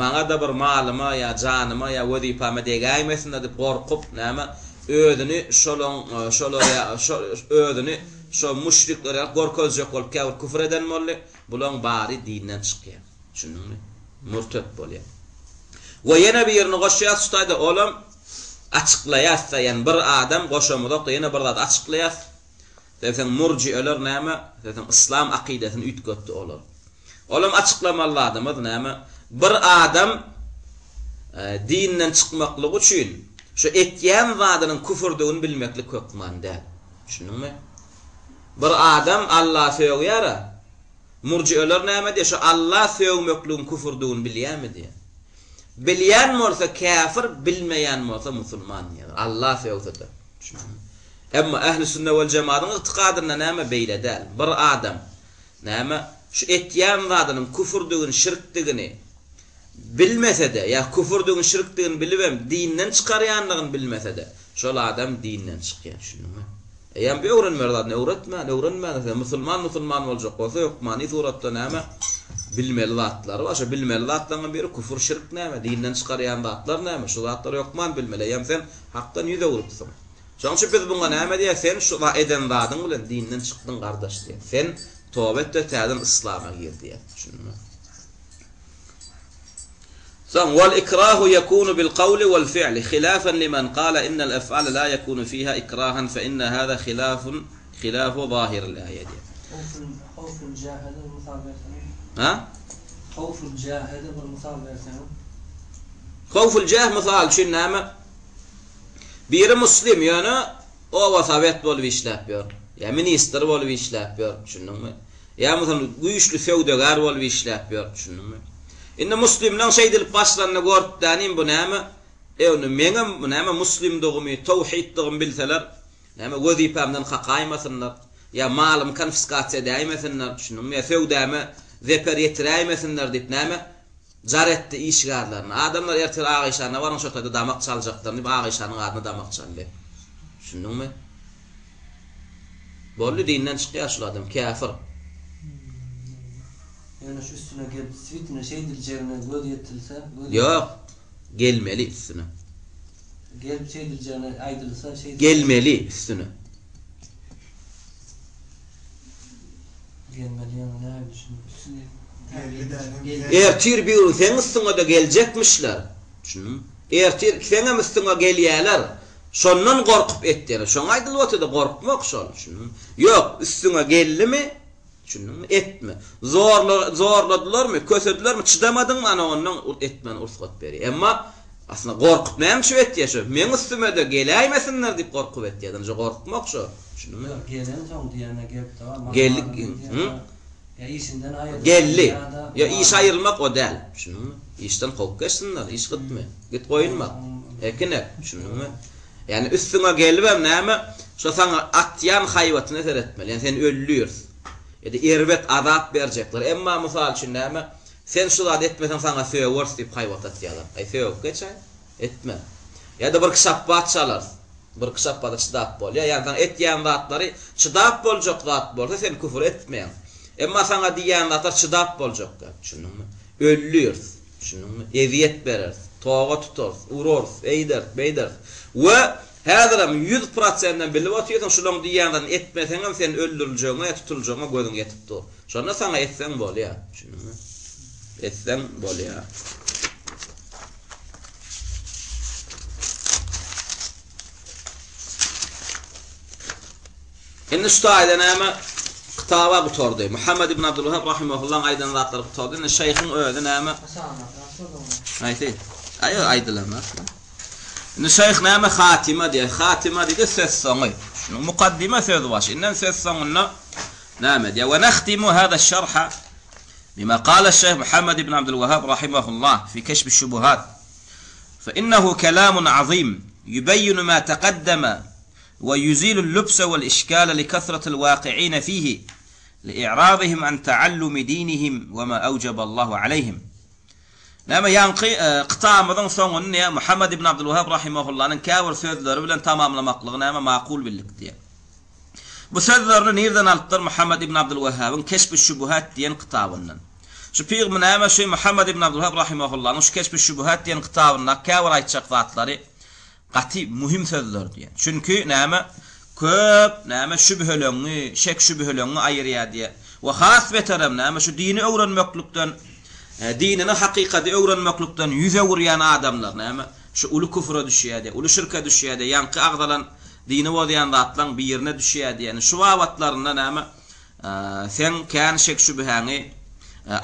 maňa-da bir malyma ýa janyma ýa wezipame degäýmesin-de diýip gorkup, näme, özüni şolaň, şolar ýa, şo, özüni şo müşrikler ýaly görkezjek bolup käbir küfür eden boldy. Bulaň bary dinden çykýar. Düşündiňmi? Mürtet bolýar. We ýene birini goşýas şu taýda, olam açyklaýas-da, ýagny bir adam goşamyzok-da ýene bir zat açyklaýas. Sebäbi murjieler näme? Sebäbi yslam akydasyny üýtgetdi olar. Olam açyklamaly zadymyz näme? Bir adam dinden çykmaklygy üçin şu etýän zadynyň küfürdigini bilmeklik hökman däl. Düşündiňmi? Bir adam Alla sögýär-ä. Murjieler näme diýýär? Şu Alla sögmekligiň küfürdigini bilýärmi diýýär. Bilýän bolsa käfir, bilmeýän bolsa musulman diýýär. Alla sögse-de. Düşündiňmi? Emma ähli sünne wel jemadyň ygtykadynda näme beýle däl. Bir adam näme şu etýän zadynyň küfürdigini, şirkdigini bilmese-de, ýa küfürdigini, şirkdigini bilibem dinden çykarýandygyny bilmese-de, şol adam dinden çykýar. Düşündiňmi? Eýýäm bu öwrenmeli zadyny öwretmän, öwrenmän, sen musulman musulman boljak bolsa hökmany suratda näme bilmeli zatlary bar. Şo bilmeli zatlaryň biri küfür, şirk näme, dinden çykarýan zatlar näme, şu zatlary hökman bilmeli. Eýýäm sen Hakdan ýüz öwrüpsiň. Şonuň üçin biz buňa näme diýýäs, sen şu eden zadyň bilen dinden çykdyň gardaş diýýäs. Sen toba et-de täzeden yslama gir diýýäs. Düşündiňmi? Soň, Wal ikrahu ýekunu bil kawli wal fi'li, hilafan limen kala innel ef'ale la ýekunu fiha ikrahan fe inne hâzâ hilafun hilafu zahiril âýe diýýär. Howful jähede bir mysal berseňiz. Ha? Howful jähede bir mysal berseňiz. Howful jäh mysal üçin näme? Biri muslim ýöne. Oba sowet bolup işläp ýör. Ýa ministr bolup işläp ýör, düşündiňmi? Ýa bolmasa güýçli söwdagär bolup işläp ýör, düşündiňmi? Indi muslimleň şeýdilip başlanyny görüp dänim bu näme? E onda meňem bu näme muslimdygymy, towhiddygymy bilseler, näme wezipämden kakaýmasynlar, ýa malymy konfiskasiýa edäýmesinler, düşündiňmi? Ýa söwdäme zeper ýetiräýmesinler diýip näme? Jar etdi işgärlerini. Adamlar ertir Agyşana baryň şo taýda damak çaljaklar diýip Agyşanyň adyna damak çaldy. Düşündiňmi? Boldy dinden çykýar şul adam käfir. Ýöne şu üstüne gelip switine şeýdiljegine göz ýetilse göz Ýok. Gelmeli üstüne. Gelip şeýdiljegine aýdylsa şeýdiljegine. Gelmeli üstüne. Gelmeli ýaňy näme düşündim. Üstüne Geldi. Ertir bir gün seň üstüňe-de geljekmişler. Düşündiňmi? Ertir seňem üstüňe gelýäler. Şondan gorkup etýärler. Şoňa aýdylyp otyrda gorkmak şol. Düşündiňmi? Ýok, üstüňe geldimi? Düşündiňmi? Etme. Zorla, zorladylarmy, kösedilermi, çydamadyňmy, ana ondan etmäni rugsat berýär. Emma aslynda gorkup näme üçin etýär şo? Meň üstüme-de geläýmesinler diýip gorkup etýär. Ynha gorkmak şo. Düşündiňmi? Ýok, gelensoň diýende gelipdi. Geldi, hı? Ýa işinden aýrylar Geldi. ýa-da Ýa iş aýrylmak o däl. Düşündiňmi? Işden kowup geçsinler, iş gytmy? Git goýun bak. Ekin ek. Düşündiňmi? Ýagny üstüňe gelibem näme, şo saňa atýan haýbatyna seretmeli. Ýagny seni öldüris. Ýa-da erbet azap berjekler. Emma mysal üçin näme, sen şu zady etmeseň saňa sögeris diýip haýbat atýarlar. Aý sögüp geçäý. Etme. Ýa-da birki şapbat çalarys. Birki şapbada çydap bolýar. Ýagny saňa etýän zatlary çydap boljak zat bolsa sen küfür etmeýäň. Emma saňa diýýän zatlar çydap boljak zat. Düşündiňmi? Öldüris. Düşündiňmi? Ezýet bereris. Toga tutarys, urarys, eýderis, beýderis. We häzirem 100 prosentden bilip otyrsyň, şulaň diýýän zadyny etmeseňem sen öldüriljegiňe ýa tutuljagyňa gözüň ýetip dur. Şonda saňa etseň bolýar. Düşündiňmi? Etseň bolýar. Indi şu taýda näme? Kitaba gutardy. Muhammed ibn Abdülwahhab rahimahullahyň aýdan zatlary gutardy. Indi şeýhiň özi näme? Haýsy? Aý, aýdylan zatlar. Indi şeýh näme hatima diýýär. Hatima diýdi söz soňy. Şunuň mukaddime söz başy. Inden söz soňunda näme diýýär? We nahtimu hada şerha bima qala şeýh Muhammed ibn Abdülwahhab rahimahullah fi keşfi şubuhat. Fe innehu kelamun azim yubeyyinu ma taqaddama we yuzilul lubse wel işkale li kasratil waki'ine fihi li i'radihim an taallumi dinihim we ma awjaballahu aleyhim. Näme ýaňky kitabymyzyň soňuny näme Muhammed ibn Abdulwahhab rahimahullanyň käbir sözleri bilen tamamlamaklygy näme makul bildik diýýär. Bu sözlerini nirden alypdyr Muhammed ibn Abdulwahhabyň Keşfi şubuhat diýen kitabyndan. Şu pygmy näme şu Muhammed ibn Abdulwahhab rahimahullanyň şu Keşfi şubuhat diýen kitabyndaky käbir aýtjak zatlary Gaty muhim sözler diýýär. Çünki näme, köp näme şübheleňňi, şek-şübheleňňi aýyrýar diýýär. We has beterem näme, şu dini öwrenmeklikden, dinini hakykady öwrenmeklikden ýüz öwürýän adamlar näme, şu uly küfre düşýär diýýär, uly şirke düşýär diýýär, ýaňky agzalan dini bozýan zatlaň birine düşýär diýýär. Indi şu babatlarynda näme, seň kän şek-şübhäňi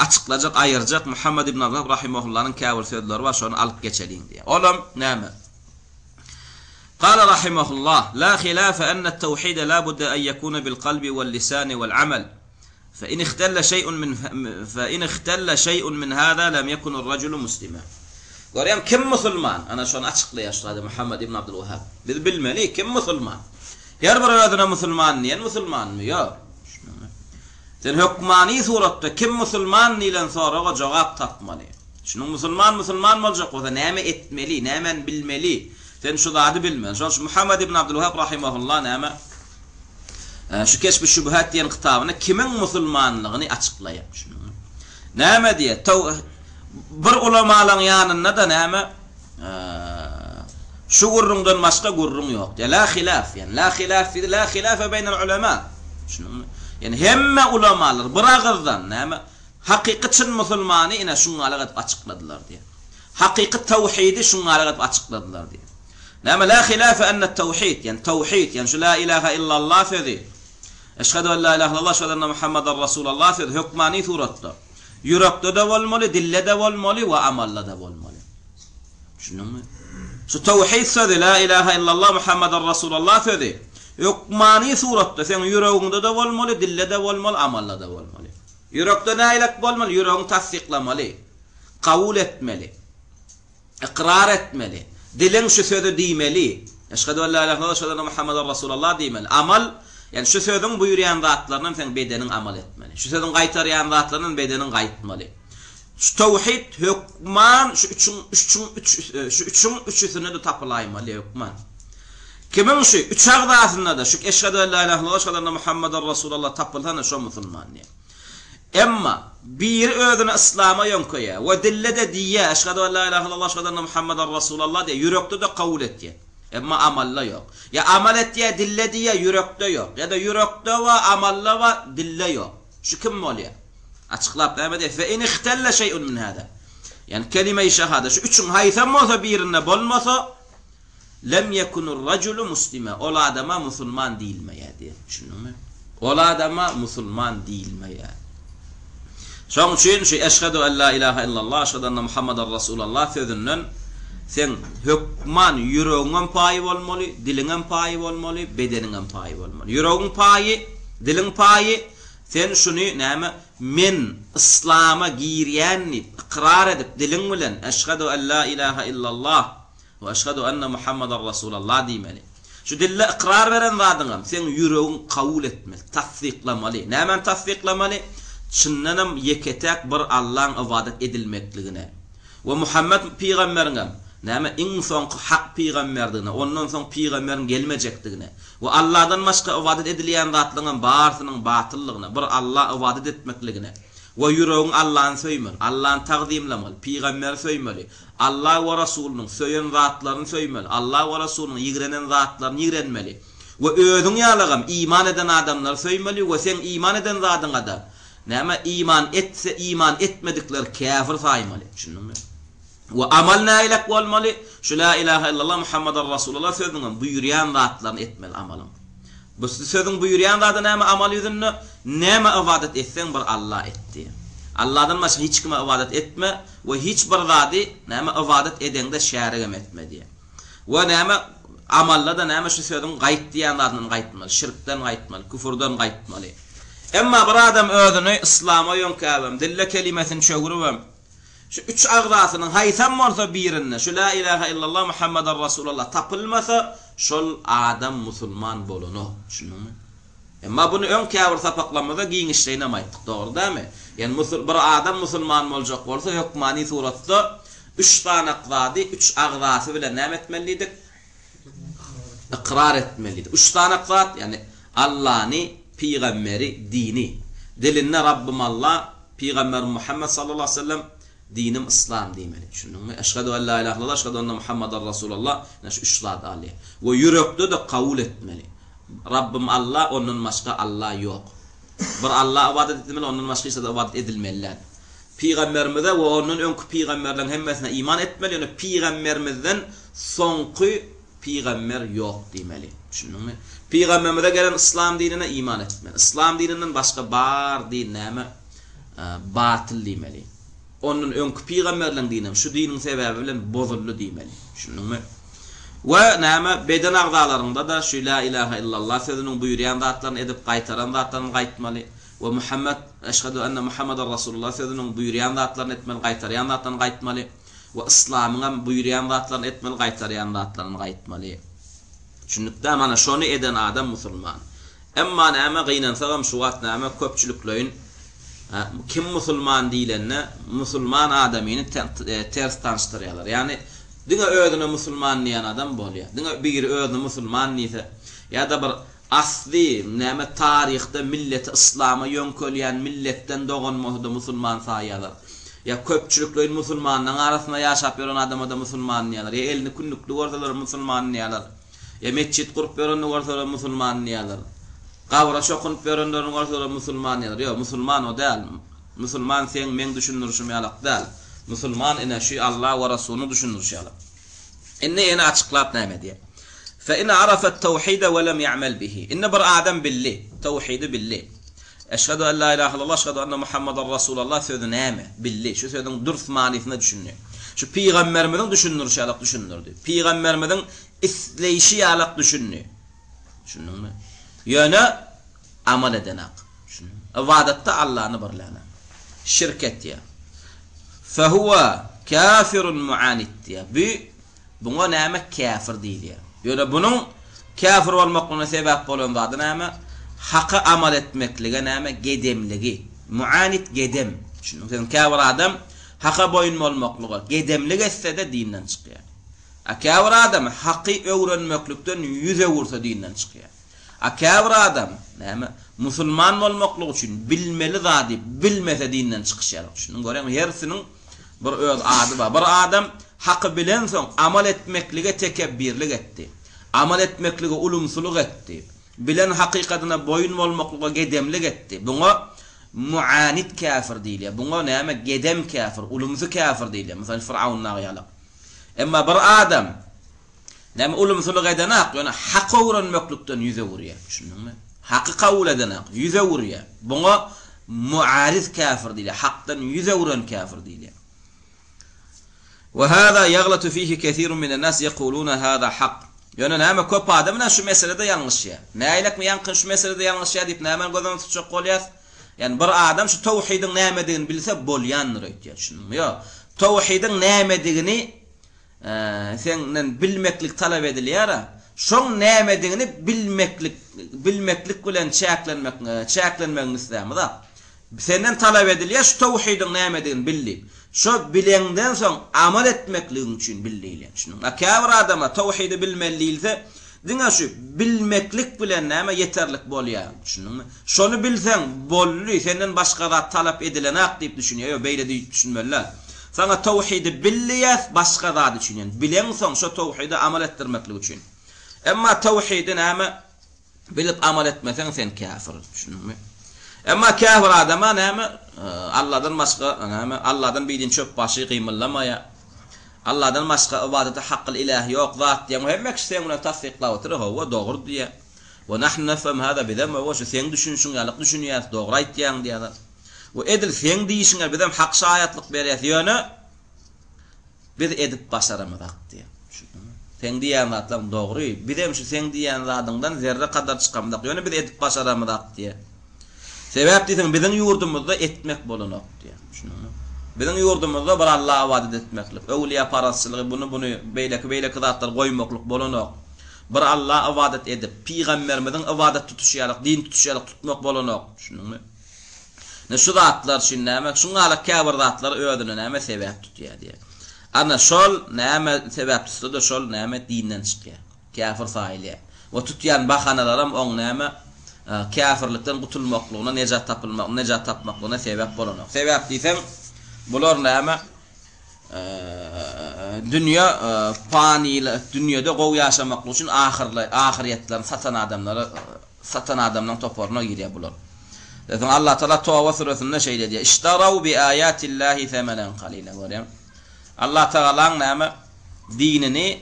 açyklajak, aýyrjak Muhammet ibn Abdulwahhab rahimahullanyň käbir sözleri bar, şony alyp geçeliň diýýär. Olam näme? Kâle rahimehullah, Lâ hilâfe enne-t-tevhide lâ budde en yekûne bil-kalbi wel-lisâni wel-amel. Fe in ihtelle şeý'un min fe in ihtelle şeý'un min hâzâ lem yekunir-raculu muslime. Görýäňmi, kim musulman? Ana şony açyklaýar şu taýda Muhammet ibn Abdulwahhab. Biz bilmeli, kim musulman? Her bir özüne musulman diýen musulmanmy? Ýok. Sen hökmany suratda kim musulman diýlen soraga jogap tapmaly. Şunuň musulman musulman boljak bolsa näme etmeli, nämäni bilmeli? Sen şu zady bilmeli. Şonuň üçin Muhammed ibn Abdulwahhab rahimehullah näme şu Keşfi Şübhat diýen kitabynda kimiň musulmanlygyny açyklaýar. Şunuň. Näme diýýär? Bir ulamalaryň ýanynda-da näme Şu gürrüňden başga gürrüň ýok diýýär. La hilaf, ýagny la hilaf diýdi, la hilafe beýnel ulema. Düşündiňmi? Ýagny hemme ulamalar bir agyzdan näme hakyky çyn musulmany ine şuňňalak edip açykladylar diýýär. Hakyky tawhidi şuňňalak edip açykladylar diýýär. Näme la hilafe enne tawhid, ýagny tawhid, ýagny şu la ilaha illallah sözi, eşhedü en la ilaha illallah, eşhedü enne Muhammeden Rasulallah sözi hökmany suratda ýürekde-de bolmaly, dilde-de bolmaly we amalda-da bolmaly. Düşündiňmi? Şu tawhid sözi, la ilaha illallah Muhammeden Rasulallah sözi. Hökmany suratda seň ýüregiňde-de bolmaly, dilde-de bolmaly, amalda-da bolmaly. Ýürekde nähilek bolmaly? Ýüregiň tassyklamaly, kabul etmeli, ykrar etmeli. Diliň şu sözi diýmeli. Eşhedü en la ilahe illallah, eşhedü enne Muhammeden Rasulallah diýmeli. Amal, ýagny şu sözüň buýurýan zatlarynam seň bedeniň amal etmeli. Şu sözüň gaýtarýan zatlarynam bedeniň gaýtmaly. Şu tawhid hökman şu üçüň üçüň üç şu üçüň üçüsinde-de tapylaýmaly hökman. Kimiň şu üç agzasynda-da şu eşhedü en la ilahe illallah, eşhedü enne Muhammeden Rasulallah tapylsa-da şo musulman diýýär. Emma biri özüni yslama ýöňkeýär we dilde-de diýýär eşhedü en la ilahe illallah, eşhedü enne Muhammeden Rasulallah diýýär, ýürekde-de kabul etýär. Emma amalda ýok. Ýa amal etýär, dilde diýýär, ýürekde ýok. Ýa-da ýürekde bar, amalda bar, dilde ýok. Şu kim bolýar? Açyklap näme diýýär? Fe in ihtelle şeý'un min hâzâ. Ýagny kelime-i şehade şu üçüň haýsam bolsa birinde bolmasa, lem yekunur rajulu muslima. Ol adama musulman diýilmeýär diýýär. Düşündiňmi? Ol adama musulman diýilmeýär. Şoň üçin şu eşhedü en la ilaha illallah, eşhedü enne Muhammeden Rasulallah sözünden seň hökman ýüregiňem paýy bolmaly, diliňem paýy bolmaly, bedeniňem paýy bolmaly. Ýüregiň paýy, diliň paýy, Sen şuny näme, Men yslama girýän diýip, ykrar edip, diliň bilen, Eşhedü en la ilaha illallah we eşhedü enne Muhammeden Rasulallah diýmeli. Şu dilde ykrar beren zadyňam seň ýüregiň kabul etmeli, tassyklamaly. Nämäni tassyklamaly? Çyndanam ýeke-täk bir Allaň ybadat edilmekligine. We Muhammet pygamberiňem, näme, iň soňky hak pygamberdigine, ondan soň pygamberiň gelmejekdigine we Alladan başga ybadat edilýän zatlaryňam barysynyň batyldygyna, bir Alla ybadat etmekligine we ýüregiň Allany söýmeli, Allany tagzymlamaly, pygamberi söýmeli, Alla we Rasulynyň söýen zatlaryny söýmeli, Alla we Rasulynyň ýigrenen zatlaryny ýigrenmeli we özüň ýalagam iman eden adamlary söýmeli we seň iman eden zadyňa-da Näme iman etse iman etmedikleri käfir saýmaly. Düşündiňmi? We amal nägilek bolmaly? Şu la ilaha illallah Muhammadar Rasulullah sözüniň buýurýan zatlaryny etmeli amalyň. Bu sözüň buýurýan zady näme amal ýüzünde? Näme ybadat etseň bir Alla et diýýär. Alladan başga hiç kime ybadat etme we hiç bir zady näme ybadat edeňde şärigem etme diýýär. We näme, amalda-da näme şu sözüň gaýt diýýän zadyndan gaýtmaly, şirkden gaýtmaly, küfürden gaýtmaly. Emma bir adam özüni yslama ýöňkäbem, dille kelimesini çöwrübem, şu üç agzasynyň haýsam bolsa birinde şu La ilaha illallah Muhammeden Rasulallah tapylmasa, şol adam musulman bolanok. Düşündiňmi? Emma buny öň käbir sapaklarymyzda giňişleýinem aýtdyk, dogry dälmi? Ýagny musul bir adam musulman boljak bolsa hökmany suratda üç sanak zady üç agzasy bilen näme etmeli diýdik? Ykrar etmeli diýdik. Üç sanak zat, ýagny Allany, pygamberi, dini. Dilinde Rabbym Alla, pygamberim Muhammet sallallahu aleyhi ve sellem, Dinim yslam diýmeli. Düşündiňmi? Eşhedü en la ilahe illallah, eşhedü enne Muhammeden Rasulallah. Ine şu üç zady alýar. We ýürekde-de kabul etmeli. Rabbym Alla, ondan başga Alla ýok. Bir Alla ybadat edilmeli, ondan başga hiç zada ybadat edilmeli däl. Pygamberimize we ondan öňki pygamberleriň hemmesine iman etmeli, ýöne pygamberimizden soňky pygamber ýok diýmeli. Düşündiňmi? Pygamberimize gelen yslam dinine iman etmeli. Yslam dininden başga bar din näme? Batyl diýmeli. Ondan öňki pygamberleň dinem şu diniň sebäbi bilen bozuldy diýmeli. Düşündiňmi? We näme, beden agzalaryňda-da şu La ilaha illallah sözüniň buýurýan zatlaryny edip, gaýtaran zatlaryny gaýtmaly. We Muhammet, Eşhedü enne Muhammeden Rasulullah sözüniň buýurýan zatlaryny etmeli, gaýtarýan zatlaryny gaýtmaly. We yslamyňam buýurýan zatlaryny etmeli, gaýtarýan zatlaryny gaýtmaly. Düşündikdä, mana şony eden adam musulman. Emma näme, gynansagam şu wagt näme, köpçülikleýin kim musulman diýlende, musulman adamyny ters tanyşdyrýarlar. Ýagny diňe özüne musulman diýen adam bolýar. Diňe biri özüne musulman diýse, ýa-da bir asly näme taryhda milleti yslama ýöňkelýän milletden dogan bolsa-da musulman saýýarlar. Ýa köpçülikleýin musulmanlaryň arasynda ýaşap ýören adama-da musulman diýýärler. Ýa elini kündükli görseler musulman diýýärler. Ýa metjit gurup ýörenini görseler musulman diýýärler. Gabra çokunyp ýörenlerini görseler musulman diýýärler. Ýok, musulman o däl. Musulman seň, meň düşündirişim ýalak däl. Musulman ine şu Alla we Rasulynyň düşündirişi ýalak. Indi ýene açyklap näme diýýär. Fe in arafat tawhide we lem ýa'mel bihi. Indi bir adam bildi, tawhidi bildi. Eşhedü en la ilahe illallah, eşhedü enne Muhammeden Rasulallah sözi näme? Bildi. Şu sözüň dürs manysyna düşündi. Şu pygamberimiziň düşündirişi ýalak düşündirdi. Pygamberimiziň isleýşi ýalak düşündi. Düşündiňmi? Ýöne amal edenak. Düşündiňmi? Ybadatda Allany birlänak. Şirk etýär. Fehuwe kafirun muanid diýýär. Bu buňa näme käfir diýilýär. Ýöne bunuň käfir bolmaklygyna sebäp bolan zady näme? Haka amal etmeklige näme gedemligi. Muanid gedem. Düşündiňmi? Sen käbir adam haka boýun bolmaklyga gedemlik etse-de dinden çykýar. A käbir adam haky öwrenmeklikden ýüz öwürse dinden çykýar. A käbir adam, näme, musulman bolmaklyk üçin bilmeli zady bilmese dinden çykyşýar. Düşündiň görýäňmi? Hersiniň bir öz ady bar. Bir adam haky bilensoň amal etmeklige tekebbirlik etdi. Amal etmeklige ulumsylyk etdi. Bilen hakykatyna boýun bolmaklyga gedemlik etdi. Buňa muanid käfir diýilýär. Buňa näme gedem käfir, ulumsy käfir diýilýär. Mysal Firaun dagy ýaly. Emma bir adam näme ulumsylyk edenak, ýöne haky öwrenmeklikden ýüz öwürýär. Düşündiňmi? Haky kabul edenak, ýüz öwürýär. Buňa muariz käfir diýilýär, hakdan ýüz öwren käfir diýilýär. We hada ýaglatu fihi kesirun minen nas ýekuluna hada hak. Ýöne näme köp adam ine şu meselede ýalňyşýar. Nägilekmi ýaňky şu meselede ýalňyşýar diýip nämäni göz öňünde tutjak bolýas? Ýagny bir adam şu towhidiň nämedigini bilse bolýandyr öýtýär, düşündiňmi? Ýok. Towhidiň nämedigini senden bilmeklik talap edilýär-ä. Şoň nämedigini bilmeklik bilmeklik bilen çäklenmek çäklenmegiňi islämizok. Senden talap edilýär şu towhidiň nämedigini bil diýip. Şo bileňden soň amal etmekligiň üçin bil diýilýär. Düşündiňmi? A käbir adama towhidi bilmeli diýilse, diňe şu bilmeklik bilen näme ýeterlik bolýar. Düşündiňmi? Şony bilseň, boldy, senden başga zat talap edilenak diýip düşünýär. Ýok, beýle diýip düşünmeli däl. Saňa towhidi bil diýýäs, başga zat üçin, ýagny bileňsoň şo towhide amal etdirmeklik üçin. Emma towhidi näme? Bilip amal etmeseň sen käfir, düşündiňmi? Emma käfir adama näme, Alladan başga näme, Alladan bidin çöp başy gymyldamaýar. Alladan başga ybadata hakly iläh ýok zat diýen hemme kişi seň bilen tassyklap otyr, hawa dogry diýýär. We nahnu nefhem hada bizem hawa şu seň düşünişiň ýalyk düşünýäs, dogry aýtýaň diýýärler. We edil seň diýişiňe bizem hak şaýatlyk berýäs, ýöne Biz edip başaramyzak diýýär. Düşündiňmi? Seň diýýän zatlaryň dogry. Bizem şu seň diýýän zadyňdan zerre kadar çykamyzak. Ýöne biz edip başaramyzak diýýär. Sebäp diýseň biziň ýurdumyzda etmek bolanok diýýär. Düşündiňmi? Biziň ýurdumyzda bir Alla ybadat etmeklik, öwlüýäparazçylygy, buny-buny, beýleki-beýleki zatlary goýmaklyk bolanok. Bir Alla ybadat edip, pygamberimiziň ybadat tutuşy ýalyk, din tutuşy ýalyk tutmak bolanok. Düşündiňmi? Ine şu zatlar üçin näme, şuňňalak käbir zatlary özüne näme sebäp tutýar diýýär. Ana şol näme sebäp tutsa-da şol näme dinden çykýar. Käfir saýylýar. We tutýan bahanalaram oň näme käfirlikden gutulmaklygyna, nejat tapylmak, nejat tapmaklygyna sebäp bolanok. Sebäp diýseň, bular näme dünýe panyly, dünýede gowy ýaşamaklyk üçin ahyrly, ahyrýetlerini satan adamlara Satan adamlaň toparyna girýär bular. Soň Allah Taala Toba süresinde şeýle diýýär, Iştaraw bi aýatillahi semenen kalila görýäň. Allah Tagalaň näme dinini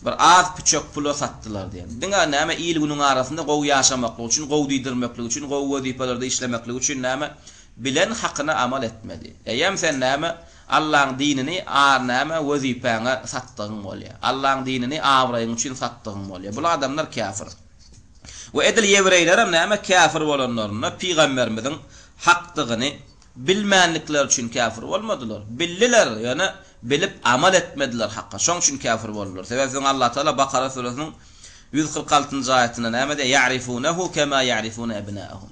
bir az püçek pula satdylar diýýär. Diňe näme il-günüň arasynda gowy ýaşamaklyk üçin, gowy diýdirmeklik üçin, gowy wezipelerde işlemeklik üçin näme bilen hakyna amal etmedi. Eýýäm sen näme Allaň dinini ar näme wezipäňe satdygyň bolýar. Allaň dinini abraýyň üçin satdygyň bolýar. Bul adamlar käfir. We edil ýewreýlerem näme käfir bolanlarynda pygamberimiziň hakdygyny bilmänlikleri üçin käfir bolmadylar. Bildiler, ýöne bilip amal etmediler hakga. Şoň üçin käfir boldular. Sebäbi soň Allah Taala Bakara süresiniň 146-njy aýatynda näme diýýär? Ýa'rifunehu kema ýa'rifune ebnaehum.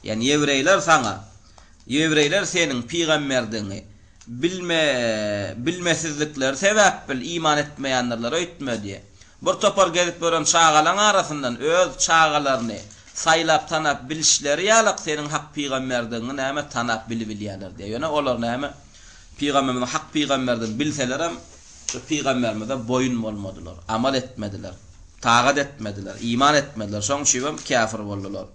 Ýagny ýewreýler saňa, ýewreýler seniň pygamberdigiňi bilme bilmesizlikleri sebäpbil iman etmeýändirler öýtme diýýär. Bir topar gezip ýören çagalaň arasyndan öz çagalaryny saýlap tanap bilişleri ýalak seniň hak pygamberdigiňi näme tanap bilibilýärler diýýär. Ýöne olar näme pygamberimiziň hak pygamberdigini bilselerem şu pygamberimize boýun bolmadylar, amal etmediler, tagat etmediler, iman etmediler. Şoň üçibem käfir boldular.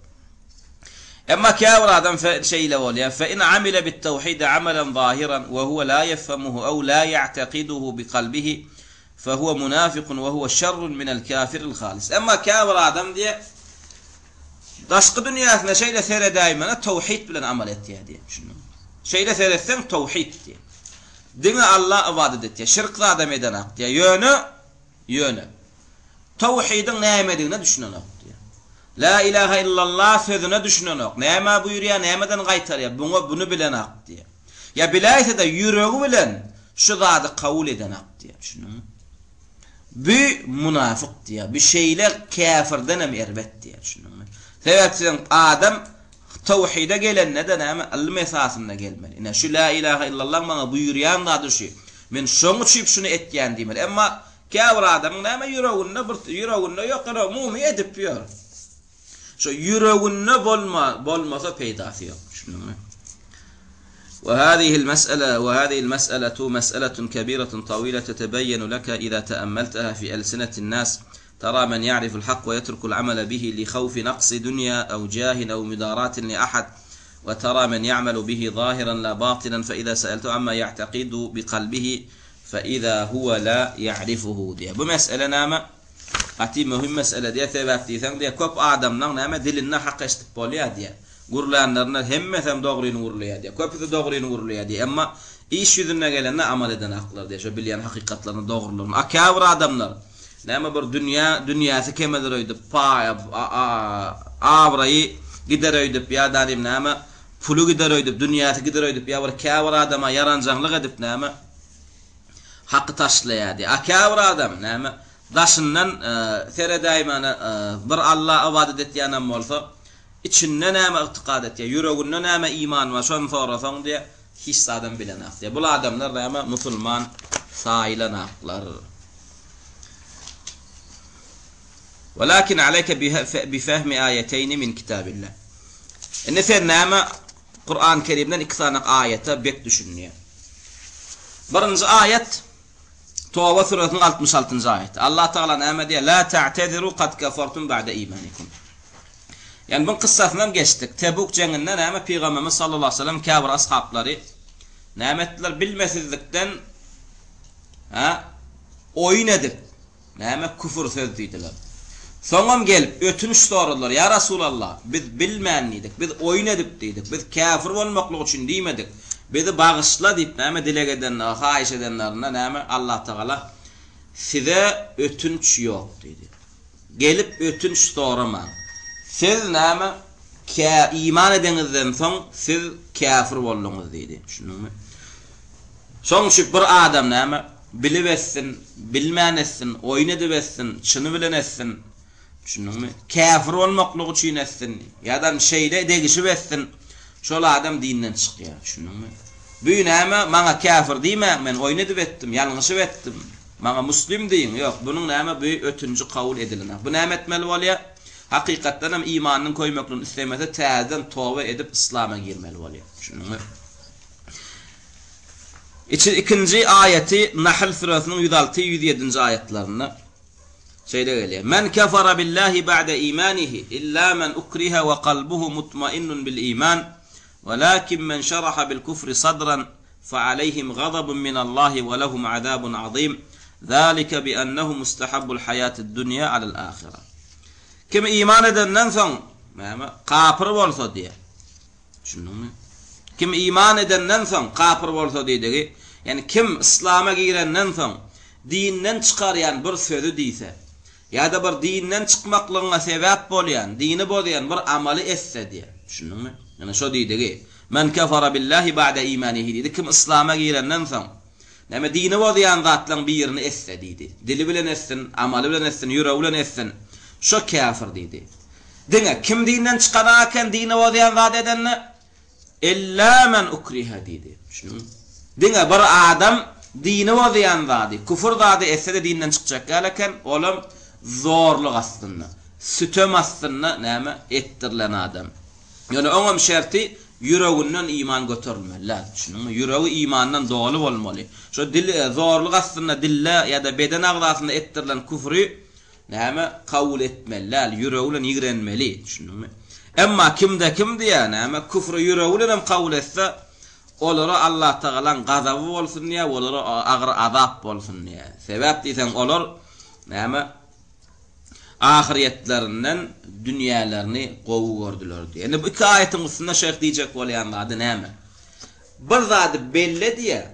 Emma käbir adam şeýle bolýar, Fe in amile bit-tawhidi amelen zahiran we huwe la ýefhemuhu ew la ýa'tekiduhu bi kalbihi fe huwe munafikun we huwe şerrun minel kafiril halis. Emma käbir adam diýýär, daşky dünýäsine şeýle seredäýmene tawhid bilen amal etýär diýýär. Düşündiňmi? Şeýle seretseň tawhid diýýär. Diňe Alla ybadat etýär, şirk zadam edenak diýýär. Ýöne, ýöne tawhidiň nämedigine düşünenok diýýär. La ilahe illallah sözüne düşünenok. Nämä buýurýar, nämeden gaýtarýar, buňa buny bilenak diýýär. Ýa biläýse-de ýüregi bilen şu zady kabul edenak diýýär. Düşündiňmi? Bu munafyk diýýär. Bu şeýle käfirdenem erbet diýýär. Düşündiňmi? Sebäp diýseň adam tawhide gelende-de näme ylym esasynda gelmeli. Ine şu la ilahe illallah maňa buýurýan zady şu. Men şoň üçin şuny etýän diýmeli. Emma Käbir adamyň näme ýüreginde bir ýüreginde ýok ýöne umumy edip ýör. Şo ýüreginde bolma bolmasa peýdasy ýok. Düşündiňmi? Ve hâzihil mes'ele ve hâzihil mes'eletu mes'eletun kebiretun tawile tetebeyyenu leke izâ teammelteha fi elsinetin nas tara men ya'riful hak ve yetrukul amele bihi li havfi naqsi dunya ev cahin ev müdaratin li ahad ve tara men ya'melu bihi zahiran la batinan fe izâ se'eltehu amma ya'tekidu bi kalbihi Fe izâ huwe lâ ya'rifuhu diýýär. Bu mesele näme? Gaty möhüm mesele diýýär. Sebäp diýseň diýýär, köp adamlaň näme dilinde hak eşidip bolýar diýýär. Gürlänlerinde hemmesem dogryny gürleýär diýýär. Köpüsi dogryny gürleýär diýýär. Emma iş ýüzünde gelende amal edenaklar diýýär. Şo bilýän hakykatlaryny, dogrulygyny. A käbir adamlar näme bir dünýä, dünýäsi kemeler öýdüp, paý, abraýy gider öýdüp ýa-da näme puly gider öýdüp, dünýäsi gider öýdüp ýa bir käbir adama ýaranjaňlyk edip näme haky taşlaýardy. A käbir adam näme daşyndan seredäýmäne bir Alla ybadat etýänem bolsa, içinde näme ygtykad etýär, ýüreginde näme iman bar, şony sorasaň diýýär, hiç zadam bilenak diýýär. Bul adamlar näme musulman saýylanaklar. Welakin aleyke bifehmi aýeteýni min kitabillah. Indi sen näme Kur'an Kerimden iki sany aýata bek düşün diýýär. Birinji aýat Toba süresiniň 66-njy aýaty. Allah Tagala näme diýýär? La ta'teziru kad kafartum ba'de imanikum. Ýani bu kyssasyny geçdik. Tebuk jeňinde näme Pygamberimiz sallallahu aleyhi ve sellem käbir ashaplary näme etdiler? Bilmesizlikden ha oýun edip Näme küfür söz diýdiler. Soňam gelip, ötünç soradylar, Ýa Resulallah, biz bilmän diýdik, biz oýun edip diýdik, biz käfir bolmaklyk üçin diýmedik, bizi bagyşla diýip näme dileg edenler, haýyş edenlerinde näme Allatagala Size ötünç ýok diýdi. Gelip ötünç soramaň. Siz näme kä iman edeňizden soň siz käfir bolduňyz diýdi. Düşündiňmi? Şoň üçin bir adam näme, bilip etsin, bilmän etsin, oýun edip etsin, çyny bilen etsin, düşündiňmi, käfir bolmaklyk üçin etsin, ýa-da şeýle degişip etsin, şol adam dinden çykýar, düşündiňmi? Bü näme, maňa käfir diýmäň, men oýun edip etdim, ýalňyşyp etdim, maňa muslim diýiň, ýok, bunuň näme, bu ötünji kabul edilenak. Bu näme etmeli bolýar? Hakykatdan hem imanynyň köýmekligini islemese, täzeden toba edip yslama girmeli bolýar, düşündiňmi? Içi ikinji aýaty Nahl süresiniň 106, 107-nji aýatlarynda şeýle gelýär. Men kefara billahi ba'de imanihi illa men ukriha we kalbuhu mutmainnun bil iman welakin men şeraha bil kufri sadran fe aleyhim gazabun minallahi we lehum azabun azim zalike bi ennehum mustahabbul hayatid dunya alel ahire. Kim iman edenden soň näme kapyr bolsa diýär. Düşündiňmi? Kim iman edenden soň kapyr bolsa diýdigi, ýagny kim yslama girenden soň dinden çykarýan bir sözi diýse, ýa-da bir dinden çykmaklygyňa sebäp bolýan, dini bozýan bir amaly etse diýýär. Düşündiňmi? Ýagny şo diýdigi, Men kefere billahi ba'de imanihi diýdi, kim yslama girenden soň näme dini bozýan zatlaryň birini etse diýdi. Dili bilen etsin, amaly bilen etsin, ýüregi bilen etsin, şo käfir diýdi. Diňe kim dinden çykanak eken dini bozýan zat edende Illa men ukriha diýdi. Düşündiňmi? Diňe bir adam dini bozýan zady, küfür zady etse-de dinden çykjak ýaly eken, olam zorluk astynda, sütem astynda näme etdirilen adam. Ýöne oňam şerti ýüreginden iman göterilmeli däl. Düşündiňmi? Ýüregi imandan doly bolmaly. Şo dil zorluk astynda dilde ýa-da beden agzasynda etdirilen küfri Näme, kabul etmeli däl, ýüregi bilen ýigrenmeli, düşündiňmi? Emma kimde-kim diýýär, näme, küfri ýüregi bilenem kabul etse, olara Allatagalaň gazaby bolsun diýýär, olara agyr azap bolsun diýýär. Sebäp diýseň, olar, näme, ahyrýetlerinden dünýälerini gowy gördüler diýýär. Indi bu iki aýatyň üstünde şeýh diýjek bolýan zady näme? Bir zady belle diýýär,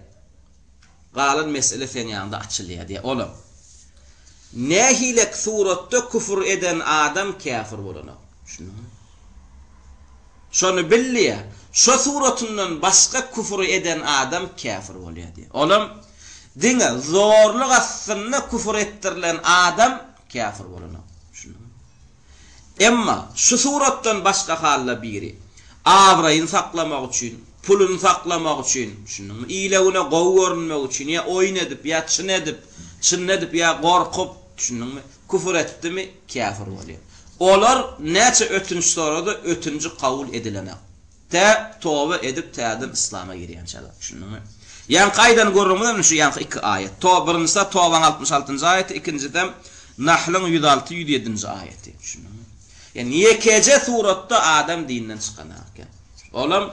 Galan mesele seň ýanyňda açylýar diýýär. Olam, Nähilek suratda küfür eden adam käfir bolanok. Düşündiňmi? Şony bil diýýär. Şo suratyndan başga küfür eden adam käfir bolýar diýýär. Olam diňe zorluk astynda küfür etdirilen adam käfir bolanok. Düşündiňmi? Emma şu suratdan başga halda biri abraýyny saklamak üçin, puluny saklamak üçin, düşündiňmi, ile-güne gowy görünmek üçin ýa oýun edip, ýa çyn edip, çyn edip ýa gorkup, düşündiňmi, küfür etdimi, käfir bolýar. Olar näçe ötünç sorasa, ötünji kabul edilenak. Tä toba edip täzeden yslama girýänçäler. Düşündiňmi? Ýaňky aýdan gürrüňimiz hem şu ýaňky iki aýat. To birinjisi Tobaň 66-njy aýaty, ikinjisem Nahlyň 106 107-nji aýaty. Düşündiňmi? Ýani ýekeje suratda adam dinden çykanak eken. Olam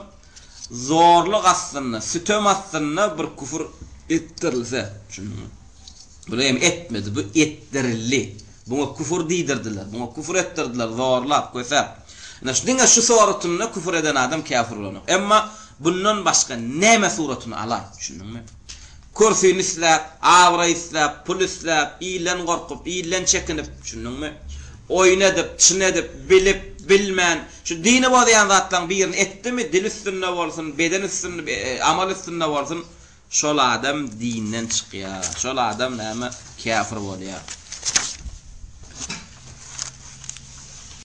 zorluk astynda, sütem astynda bir küfür etdirilse, düşündiňmi? Bular hem etmedi, bu etdirildi. Buňa küfür diýdirdiler, buňa küfür etdirdiler, zorlap, kösäp. Ine, şu diňe şu suratynda küfür eden adam käfir bolanok. Emma bundan başga näme suratyny alaý, düşündiňmi? Kürsini isläp, abraý isläp, pul isläp, ilden gorkup, ilden çekinip, düşündiňmi? Oýun edip, çyn edip, bilip, bilmän, şu dini bozýan zatlaryň birini etdimi, dil üstünde bolsun, beden üstünde, amal üstünde bolsun, şol adam dinden çykýar. Şol adam näme? Käfir bolýar.